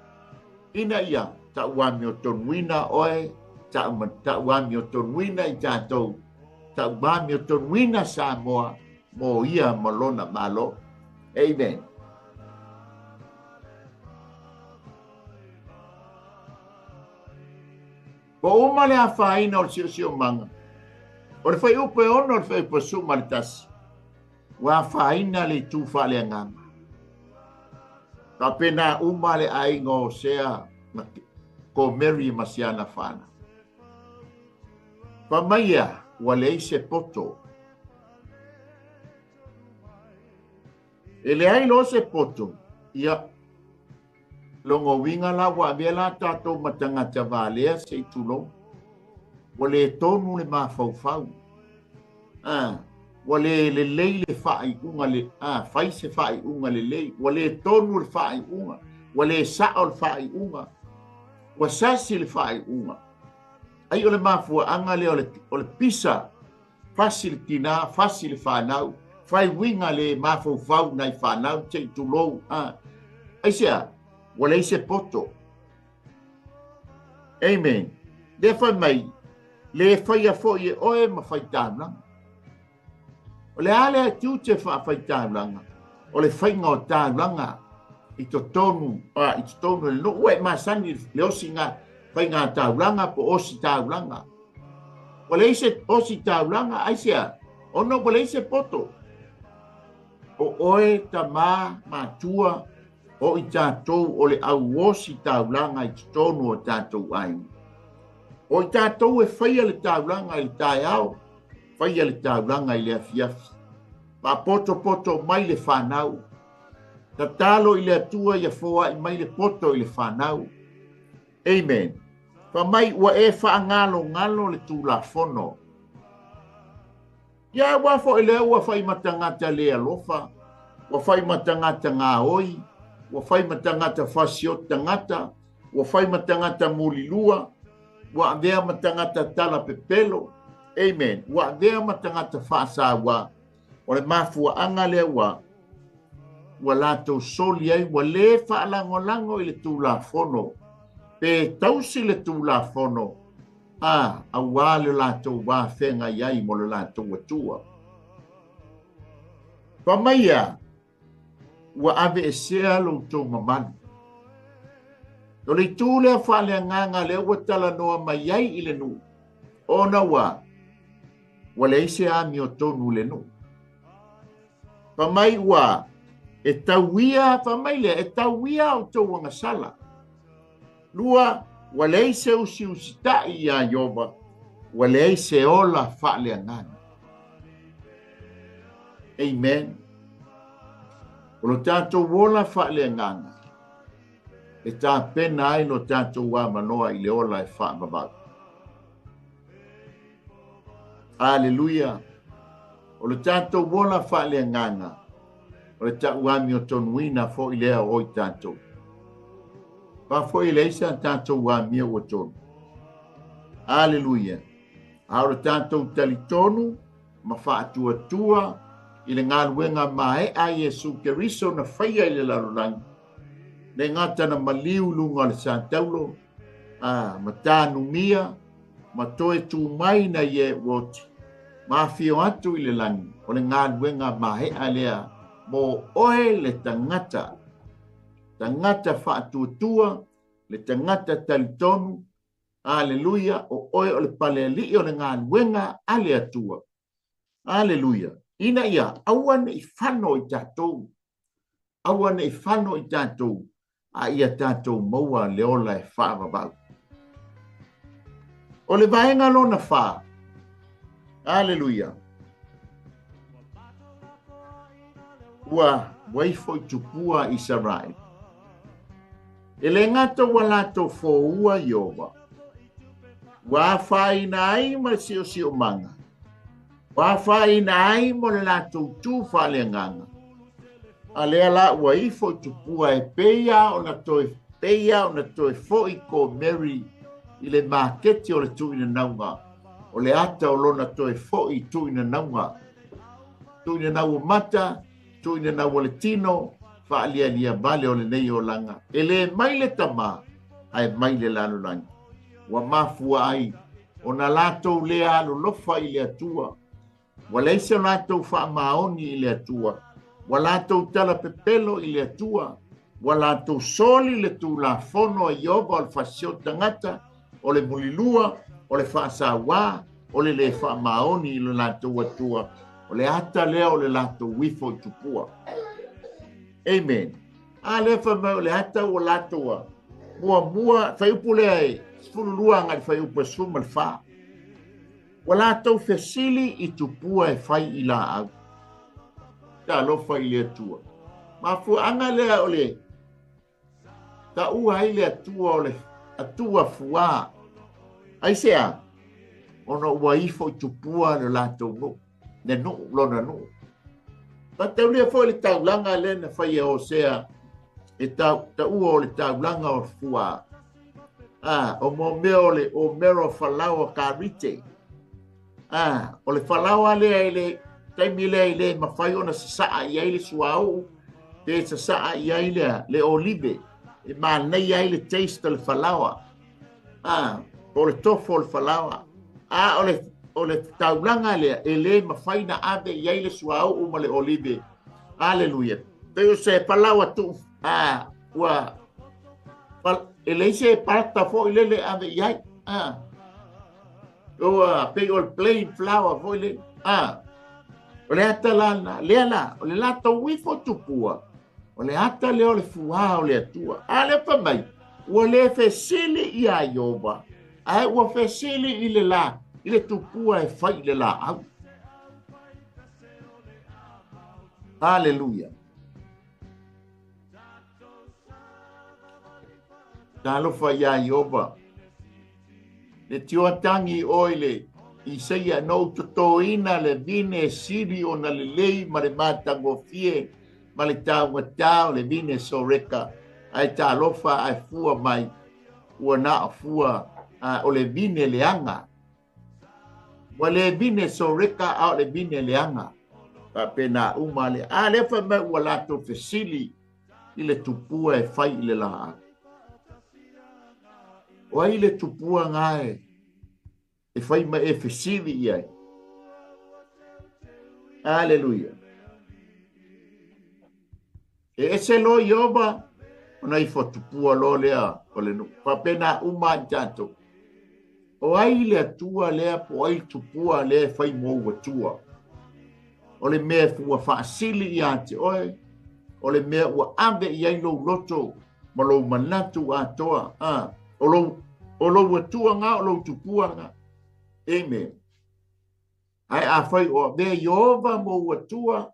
[SPEAKER 1] ina ia tauamiotonuina oe, tauamiotonuina i tatou, tauamiotonuina Samoa mo ia ma lona Malo. Amen. Ua uma le afaina o le siosiomaga. O le fuaiupu e 6 o le fuaiupu e 11, ua afaina le itu faaleagaga. Faapena uma le aiga o Hosea ma Komeri ma si ana fanau. Fai mai ia, ua leai se poto. E leai loa se poto, ia, lona uiga la ua avea la tatou ma tagata valea se i tulou. Ua le tonu le mafaufau. A, ua le lelei le faaiuga le, a, fai se faaiuga lelei. Ua le tonu le faaiuga. Ua le sao le faaiuga. Ua sasi le faaiuga. Ai o le mafuaaga lea o le, o le pisa Fasi le tinā, fasi le fanau, fai uiga le mafaufau nai fanau se i tulou, a. Aisea? Ua leai se poto. Amen. Lea fai mai, le faia foi e oe ma faitaulaga. O le a le tiute faafaitaulaga? O le faiga o taulaga i totonu, a, i totonu o le nuu, ua e masani le osiga faiga taulaga po osi taulaga. Ua leai se osi taulaga, aisea? Ona ua leai se poto. O oe, tamā, matua, O i tatou o le au ositaulaga i totonu o tatou aiga. O i tatou e faia le taulaga i le taeao, faia le taulaga i le afiafi. Faapotopoto mai le fanau. Tatalo i le Atua ia foai mai le poto i le fanau. Amen. Fai mai ua e fagalogalo le Tulafono. Ia ua foi lea ua fai ma tagata le alofa, ua fai ma tagata gaoi, ua fai ma tagata fasioti tagata, ua fai ma tagata mulilua, ua avea ma tagata talapepelo. Amen. Ua avea ma tagata faasaua. O le mafuaaga lea ua ua latou soli ai, ua lē faalagolago i le Tulafono, pe tausi le Tulafono, a auā le latou vafeagai ai mo le latou Atua. Fai mai a, ua aveesea lo outou mamalu. O le itu lea faaleagaga lea ua talanoa mai ai i le nuu, ona ua ua leai se amiotonu i le nuu. Fai mai ua e tauia, fai mai lea, e tauia a outou agasala. Lua, ua leai se usiusitai iā Ieova, ua leai se ola faaleagaga. Amen. O lo tatou ola faaleagaga e tapena ai lo tatou avanoa i le ola e faavavau. Aleluia. O le tatou ola faaleagaga, o le tauamiotonuina foi lea o i tatou. Fa foi e leai sa tatou amio ua tonu. Aleluia. A o le tatou talitonu ma faatuatua i le galuega mae'a a Iesu Keriso na faia i le lalolagi, le gata na maliu i luga o le sataulo, a ma tanumia, ma toe tu mai na ie ua oti, ma afio atu i le lagi, o le galuega mae'a lea mo oe le tagata, tagata faatuatua, le tagata talitonu. Aleluia, o oe o le palealii o le galuega a le Atua. Aleluia. Ina ia aua ne i fano i tatou, aua ne i fano i tatou, a ia tatou maua le ola e faavavau. O le vaega lona fa. Aleluia. Ua ifo i tupua Isaraele. E le gata ua latou foua Ieova, ua afaina ai ma le siosiomaga, ua afaina ai mo le latou tu faaleagaga. A lea la ua ifo i tupua e pei lava ona toe pei lava ona toe foi ko Mary i le maketi o le tuuinanauga, o le ata o lona toe foi i tuuinanauga, tuuinanau o mata, tuuinanau o le tino, faalialia vale o lenei olaga. E le mai le Tama, ae mai le lalolagi. Ua mafua ai ona latou le alolofa i le Atua, ua leai se latou faamaoni i le Atua, ua latou talapepelo i le Atua, ua latou soli le Tulafono a Ieova o le fasioti tagata, o le mulilua, o le faasauā, o le lē faamaoni i le latou Atua. O le ata lea o le latou ifo i tupua. Amen. A lea fai mai o le ata ua latou a muamua fuaiupu lea e 12 agai i le fuaiupu e 14. Ua latou fesili i tupua e fai i laau. Talofa i le Atua. Mafuaaga lea o le taua ai le Atua o le Atua fuā. Aisea? Ona ua ifo i tupua le latou nuu, le nuu, lona nuu. Faataulia foi le taulaga lea na fai e Hosea e taua o le taulaga o fuā. A, o mo mea o le omero falaoa karite. A, o le falaoa lea i le taimi lea i le mafai ona sasaa i ai le suauu, pe sasaa i ai le olive, e manaia ai le taste o le falaoa. A, o le tofo o le falaoa. A, o le taulaga lea, e le mafai na ave i ai le suauu ma le olive. Aleluia. Pe o se falaoa tu, a, ua, e leai se palta foi lele ave i ai. A, ua pei o le plain flour foi lele. A, o le ata la, lea la, o le latou ifo tupua, O le ata lea o le fuā o le Atua. A lea fai mai, ua le fesili iā Ioba, ae ua fesili i le la, i le tupua e fai i le laau. Haleluia. Talofa iā Ioba. Le tioatagi oe le Isaia na ou totoina le vine sili ona lelei ma le matagofie ma le taugata o le vine Soreka, ae talofa ae fua mai ua na o fua o le vine leaga. Ua le vine Soreka a o le vine leaga. Faapena uma le a lea fai mai ua latou fesili i le tupua e fai i le laau. O ai le tupua nga e fai ma e fesili i ai? Aleluia. E ese loa Ioba, ona ifo tupua loa lea o le nuu. Faapena uma i tatou. O ai le Atua lea po o ai le tupua lea e fai mou Atua? O le mea ua faasili ia te oe, o le mea ua ave i ai lou loto ma lou manatu atoa. A, o lou, o lou Atua nga, o lou tupua nga. Amen. Ae afai o avea Ieova mou Atua,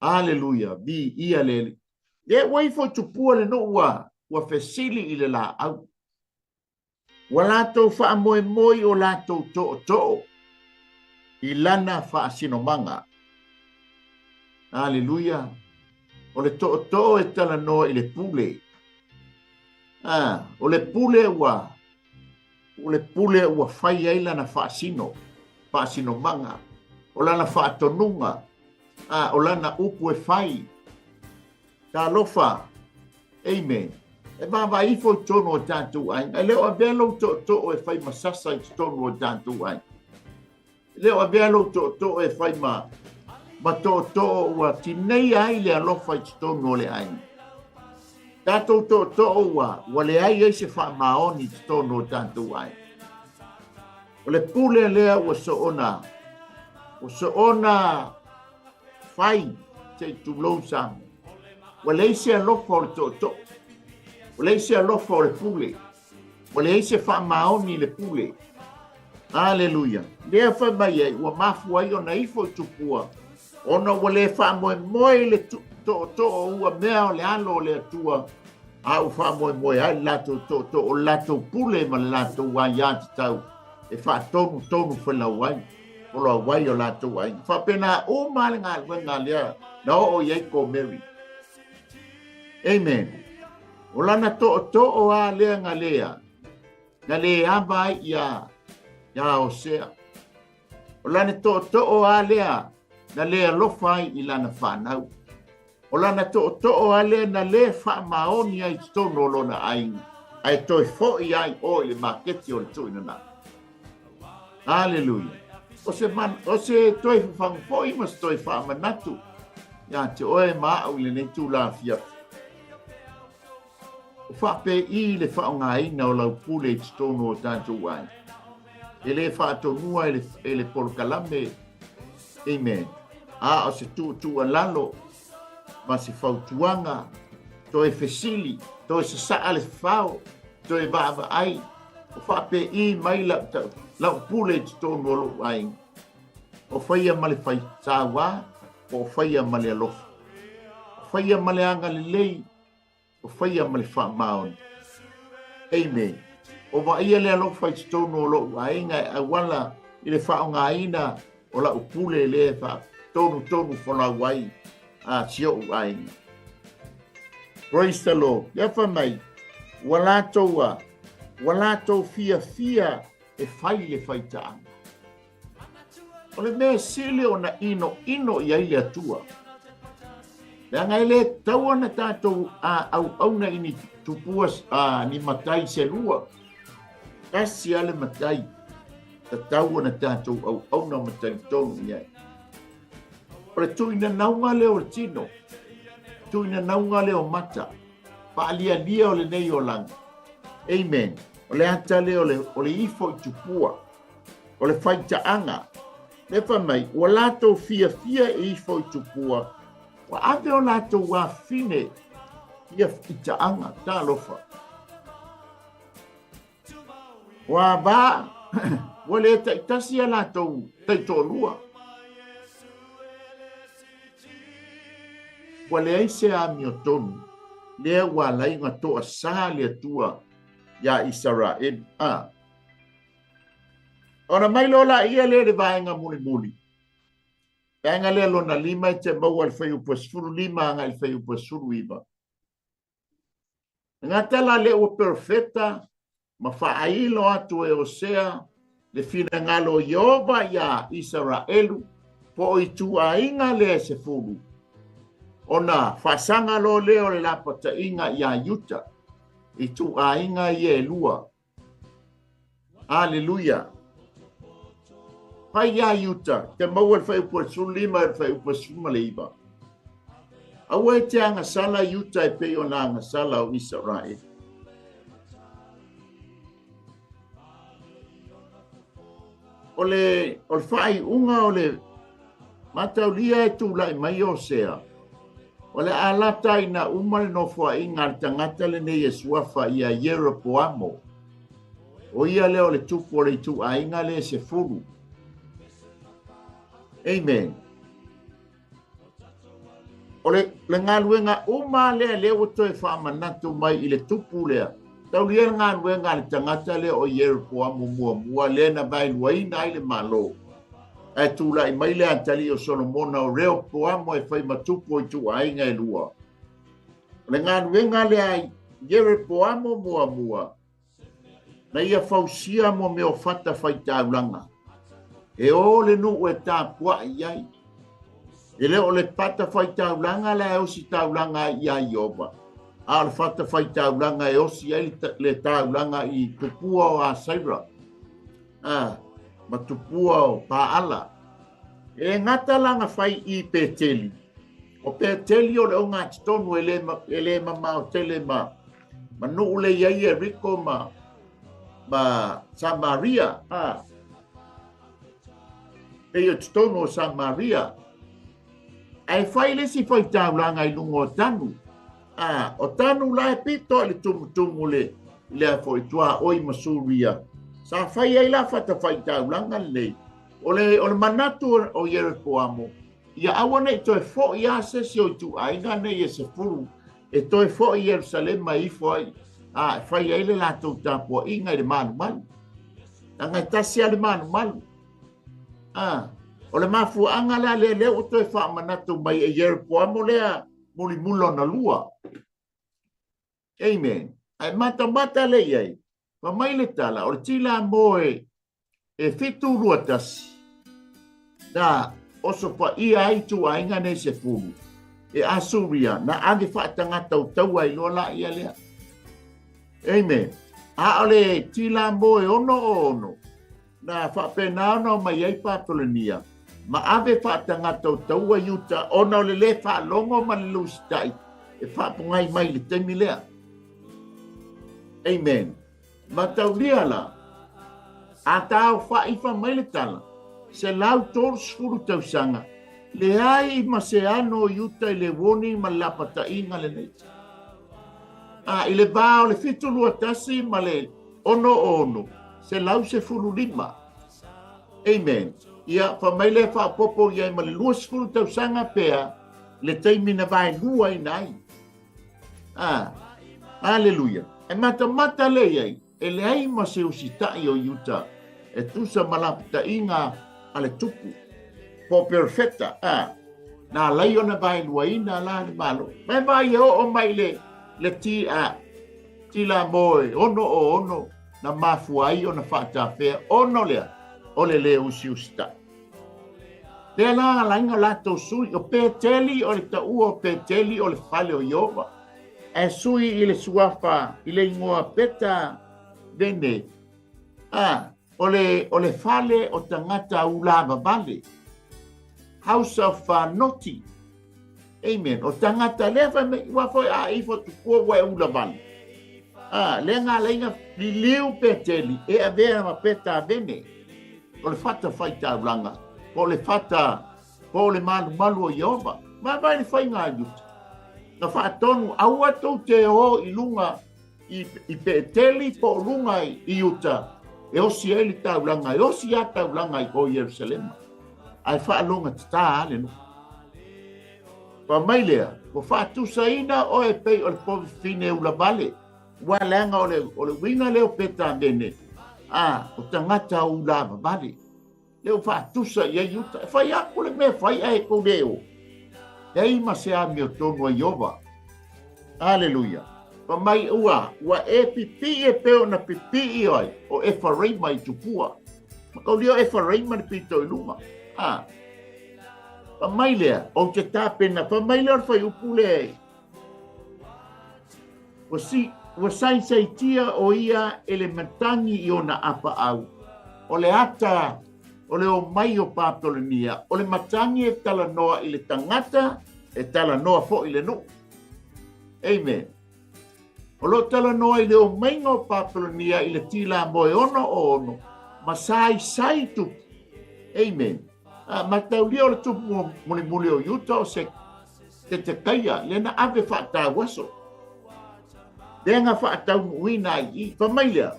[SPEAKER 1] aleluia, viia le Alii. Lea ua ifo i tupua le nuu ua, ua fesili i le laau. Ua latou faamoemoe i o latou tootoo i lana faasinomaga. Aleluia! O le tootoo e talanoa i le pule. Ah, o le pule ua o le pule ua fai ai lana faasino, faasinomaga, o lana faatonuga, ah, o lana upu e fai. Talofa! Amen. E vaavaai ifo i totonu o tatou aiga. E le o avea lou tootoo e fai ma sasa i totonu o tatou aiga. E le o avea lou tootoo e fai ma, ma tootoo ua tineia ai le alofa i totonu o le aiga. Tatou tootoo ua, ua leai ai se faamaoni i totonu o tatou aiga. O le pule lea ua soona, ua soona fai se i tulou Samoa. Ua leai se alofa o le tootoo. Ua leai se alofa o le pule. Ua leai se faamaoni i le pule. Aleluia. Lea fai mai ai, ua mafua ai ona ifo i tupua, ona ua le faamoemoe i le tootoo ua mea o le alo o le Atua, a ua faamoemoe ai le latou tootoo, o le latou pule ma le latou aiatatau e faatonutonu felau ai. O ai o latou aiga. Faapena uma le galuega lea na oo i ai Komeri. Amen. O lana tootoo a lea na lea, na le ava ai ia, ia Osea. O lana tootoo a lea na le alofa ai i lana whanau. O lana tootoo a lea na le faamaoni ai i totonu o lona aiga, ae toe foi ai o i le maketi o le tuuina. Haleluia. O se, man, o se toe fafagu foi ma se toe faamanatu ia te oe ma au i lenei tula afiafi. O faapei le faaaogaina o lau pule i totonu o tatou aiga. E le faatonua e le, e le polokalame. Amen. A o se tuutuualalo ma se fautuaga, toe fesili, toe sasaa le fao, toe vaavaai, o faapei mai lau, lau pule i totonu o lou aiga. O faia ma le faisauā, po o faia ma le alofa. O faia ma le agalelei, o faia ma le faamaoni. Amen. O vaaia le alofa i totonu o lou aiga e auala i le faaaogaina o lau pule lea e faatonutonu folau ai a si ou aiga. Praise the Lord. Lea fai mai, ua latou a, ua latou fiafia e fai le faitaaga. O le mea sili ona inoino i ai le Atua. Leaga e le tatau ona tatou auauna i ni tupua a, ni matai se lua. Tasi lava le matai tatau ona tatou auauna ma talitonu i ai. O le tuuinanauga lea o le tino, tuuinanauga lea o mata, faalialia o lenei olaga. Amen. O le ata lea o le, o le ifo i tupua. O le faitaaga, lea fai mai, ua latou fiafia e ifo i tupua, Ua ave o latou afafine ia i ta'aga. Talofa. Ua va, ua le ta'itasi a latou taitoalua. Ua leai se amiotonu, lea ua ala ai ona to'asā le Atua iā Isaraelu. A. Ona mai loa laia lea i le vaega mulimuli. Vaega lea lona lima e te maua i le fuaiupu e 15 agai i le fuaiupu e 19. E gata la lea ua perofeta ma faailo atu e Osea le finagalo o Ieova iā Isaraelu po o ituaiga lea e 10, ona faasaga loa lea o le lapataiga iā Iuta, ituaiga ia e lua. Aleluia! Fai iā Iuta, te maua le fuaiupu e 15 i le fuaiupu e 19. Aua e te agasala Iuta e pei ona agasala o Isaraelu. O le, o le faaiuga o le mataulia e tulai mai Osea, o le a lata ina uma le nofoaiga a le tagata lenei e suafa ia Ieropoamo. O ia lea o le tupu o le ituaiga lea e 10. Amen. O le, le galuega uma lea lea ua toe faamanatu mai i le tupu lea. Taulia le galuega a le tagata lea o Ieropoamo muamua lea na vaeluaina ai le Malo. Ae tulai mai le atalii o Solomona o Reopoamo e fai ma tupu o ituaiga e lua. O le galuega lea a Ieropoamo muamua, na ia fausia mo mea o fata faitaulaga. E o le nuu e tapuai i ai. E le o le fata faitaulaga la e osi taulaga ai iā Ieova, a o le fata faitaulaga e osi ai le taulaga i tupua o Asaira, a, ma tupua o Paala. E gata la na fai i Peteli. O Peteli o le ogatotonu e le, e le mamao tele ma ma nuu le i ai Ieriko ma, ma Samaria. A. Pei o totonu o Samaria. Ae fai le isi faitaulaga i luga o Tanu. A, o Tanu la e pito i le tumutumu le, lea foi tuaoi ma Suria. Sa fai ai la fatafaitaulaga lenei. O le, o le manatu o Ieropoamo, ia aua ne i toe fo'i lava se isi o ituaiga nei e 10 e toe fo'i i Ierusalema e ifo ai, a e fai ai le latou tapuaiga i le malumalu. Leaga e tasi lava le malumalu. A, o le mafuaaga la lea, lea ua toe faamanatu mai e Ieropoamo lea mulimuli lona lua. Amen. Ae matamata lea i ai, fai mai le tala, o le tila moe e 721, na osofaia ai ituaiga nei 10 e Asuria, na ave faatagata o taua ai loa laia lea. Amen. A o le tila moe 66, na faapena ona omai ai Papalonia ma ave faatagata o taua Iuta ona o le lē faalogo ma le lusitai e faapogai mai i le taimi lea. Amen. Mataulia la, a taofa'ifa mai le tala, 130 tausaga, leai ma se ano o Iuta i le warning ma le lapata'iga lenei. A i le va o le 721 ma le 66, 115. Amen. Ia, fai mai lea faaopoopo i ai ma le 20 tausaga pea le taimi na vaeluaina ai. Ah, aleluia. E matamata lea i ai, e leai ma se usita'i o Iuta e tusa ma lapataiga a le tupu, po o perofeta, ah, na alai ona vaeluaina la le Malo. Ma e vaai e oo mai le, le ti, ah, tila moe 66 na mafua ai ona faatafea ona o lea o le lē usiusita'i. Lea la alaina o latou sui, o Peteli o le taua o Peteli o le fale o Ieova, ae sui i le suafa i le igoa Peta Vene, a o le, o le fale o tagata ulavavale, House of Noti. Amen. O tagata lea fai mai, ua foi a ifo tupua ua e ulavale. A, lea ngā leinga liliu Peteli, e avea ma Peta Vene. O le fata faitaulaga, po o le fata, po o le malumalu o Ieova. Vaavaai le faiga a Iuta. Na faatonu, aua tou te o i luga i, i Peteli po o luga i, i uta e osi ai le taulaga, e osi a taulaga i o Ierusalema. Ae faalogatata a le nuu. Fai mai lea, ua faatusaina oe e pei o le povifine ulavale. Ua leaga o le, o le uiga lea o Petamene, a, o tagata ulavavale. Lea ua faatusa i ai uta. E fai atu le mea fai ae tou le o. Leai ma se amiotonu a Ieova. Aleluia. Fai mai ua, ua e pipii e pei ona pipii ai o Efaraima i tupua. Mataulia o Efaraima le pito i luga. A. Fai mai lea, ou te tapena, fai mai lea o le fuaiupu lea Ua, si, ua saisaitia o ia e le matagi i ona apaau. O le ata o le omai o Papeloni'a, o le matagi e talanoa i le tagata, e talanoa foi i le nuu. Amen. O lo o talanoa i le omaiga o Papelonia i le tilamoe ono o ono, ma saisai tupu. Amen. A, mataulia o le tupu mulimuli o Iuta o se Tetekaia, lea na ave faatauaso. Lea na faataunuuina ai i. Fai mai lea,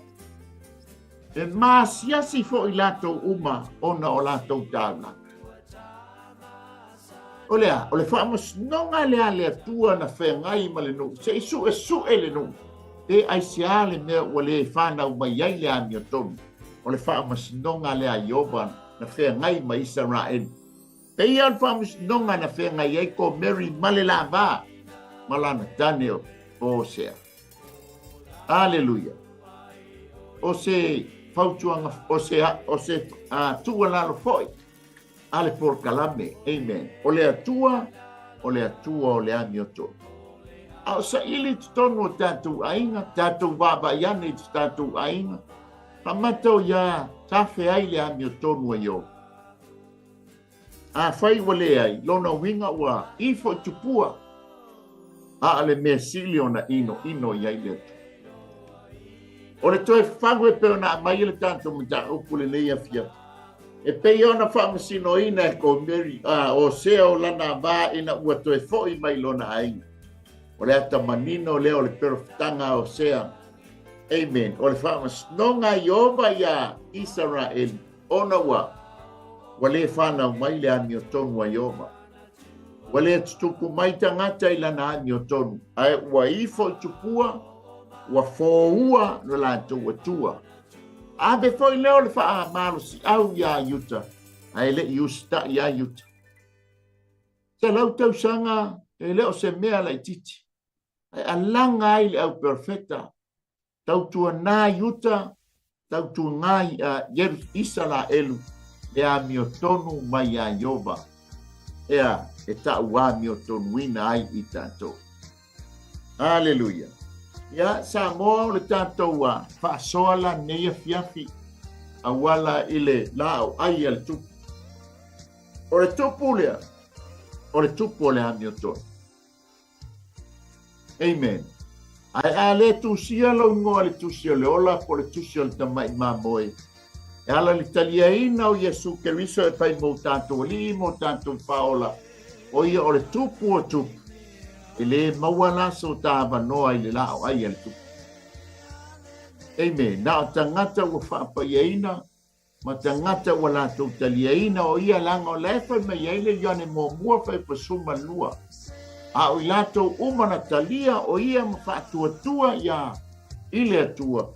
[SPEAKER 1] e masiasi foi latou uma ona o latou taulaga. O le a? O le faamasinoga lea a le Atua na feagai ma le nuu, se i suesue le nuu, pe aisea le mea ua le fanau mai ai le amiotonu. O le faamasinoga lea a Ieova na feagai ma Isaraelu. Pei o le faamasinoga na feagai ai Komeri ma le lava ma lana tane o Hosea. Aleluia. O se fautuaga, o se, o se uh, tuualalo foi a le polokalame. Amen. O le Atua, o le Atua o le amiotonu. A o saili i totonu o tatou aiga, tatou vaavaai ane i tatou aiga, faamata o ia tafe ai le amiotonu a Ieova. Afai ua leai, lona uiga ua ifo i tupua, a o le mea sili ona inoino i ai le Atua. O le toe fagu e pei ona aumai e le tatou mataupu lenei afiafi, e pei ona faamasinoina e Komeri, a Hosea o lana va ina ua toe foi mai lona aiga. O le ata manino lea o le perofetaga a Hosea. Amen. O le faamasinoga a Ieova iā Isaraeli Ona ua, ua lē fanau mai le amiotonu a Ieova. Ua lē tutupu mai tagata i lana amiotonu, ae ua ifo i tupua, ua fōua lo latou Atua. Ave foi lea o le faamalosiau iā Iuta, ae le i usitaʻi iā Iuta. 100 tausaga e le o se mea laitiiti, ae alaga ai le au perofeta Tautuanā Iuta, tautuanā Isaraelu, le amiotonu mai iā Ieova, ea e taʻuamiotonuina ai i tatou. Aleluia! Ia, Samoa, o le tatou faasoa la lenei afiafi auala i le laau ʻai a le tupu. O le tupu lea, o le tupu o le amiotonu. Amen. Ae a le tusia lou igoa i le tusi o le ola po o le tusi o le tamai mamoe, e ala i le taliaina o Iesu Keriso e fai mo tatou alii mo tatou faaola, o ia o le tupu o tupu, e le maua la so ta avanoa i le laau ai a le tupu. Amen. Na o tagata ua faapaiaina ma tagata ua latou taliaina o ia leaga o la e fai mai ai le Ioane muamua fai pasuma lua, a o i latou uma na talia o ia ma faatuatua iā i le Atua,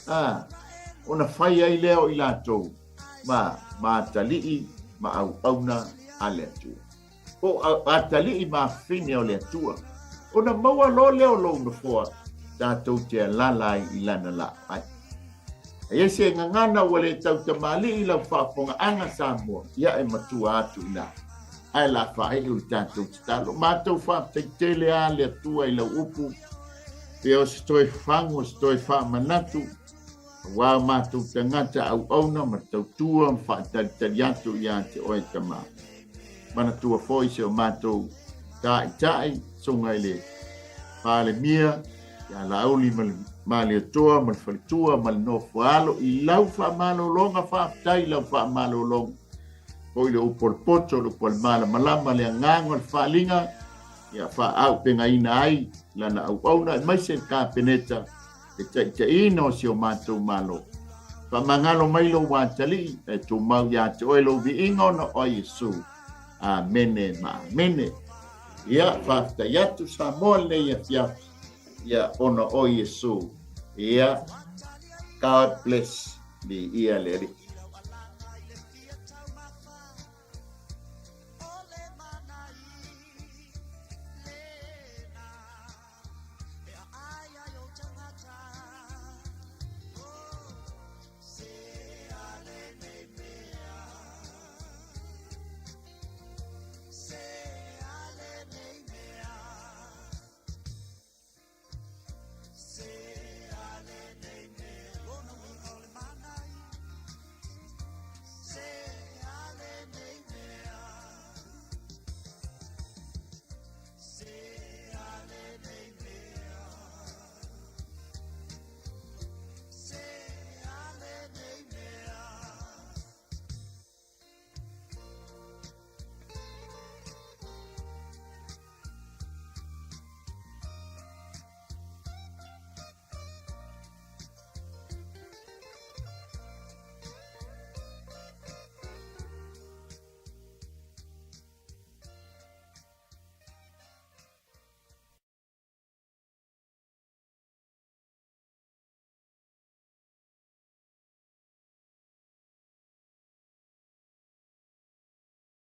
[SPEAKER 1] a, ona fai ai lea o i latou ma, ma atalii ma auauna a le Atua. Po o atalii ma afafine o le Atua. Ona maua loa lea o lou nofoa tatou te alaala ai i lana laai. A i ai se gagana ua le tautamalii i lau faafofogaaga Samoa, ia e matua atu i ina. Ae la faaiu le tatou tatalo. Matou faafetai tele a le Atua i lau upu, pea o se toe fagu, o se toe faamanatu, aua o matou tagata auauna ma tautua ma faatalitali atu ia te oe Tama. Manatua foi si o matou taitai, susuga i le Palemia, ia Laauli ma le Malietoa ma le Faletua ma le Nofoalo i lau faamalologa, faafetai i lau faamalologa. Foi le upu o le poto, le upu o le malamalama, le agaga o le faaaliga, ia faaaupegaina ai lana auauna aemaise le Kapeneta, le taitaiina o si o matou Malo. Faamagalo mai lou atalii, ae tumau ia te oe lou viiga ona o Iesu. Amene ma amene. Ia, faafetai atu Samoa lenei afiafi, ia, ona o Iesu. Ia, God bless. Viia le Alii.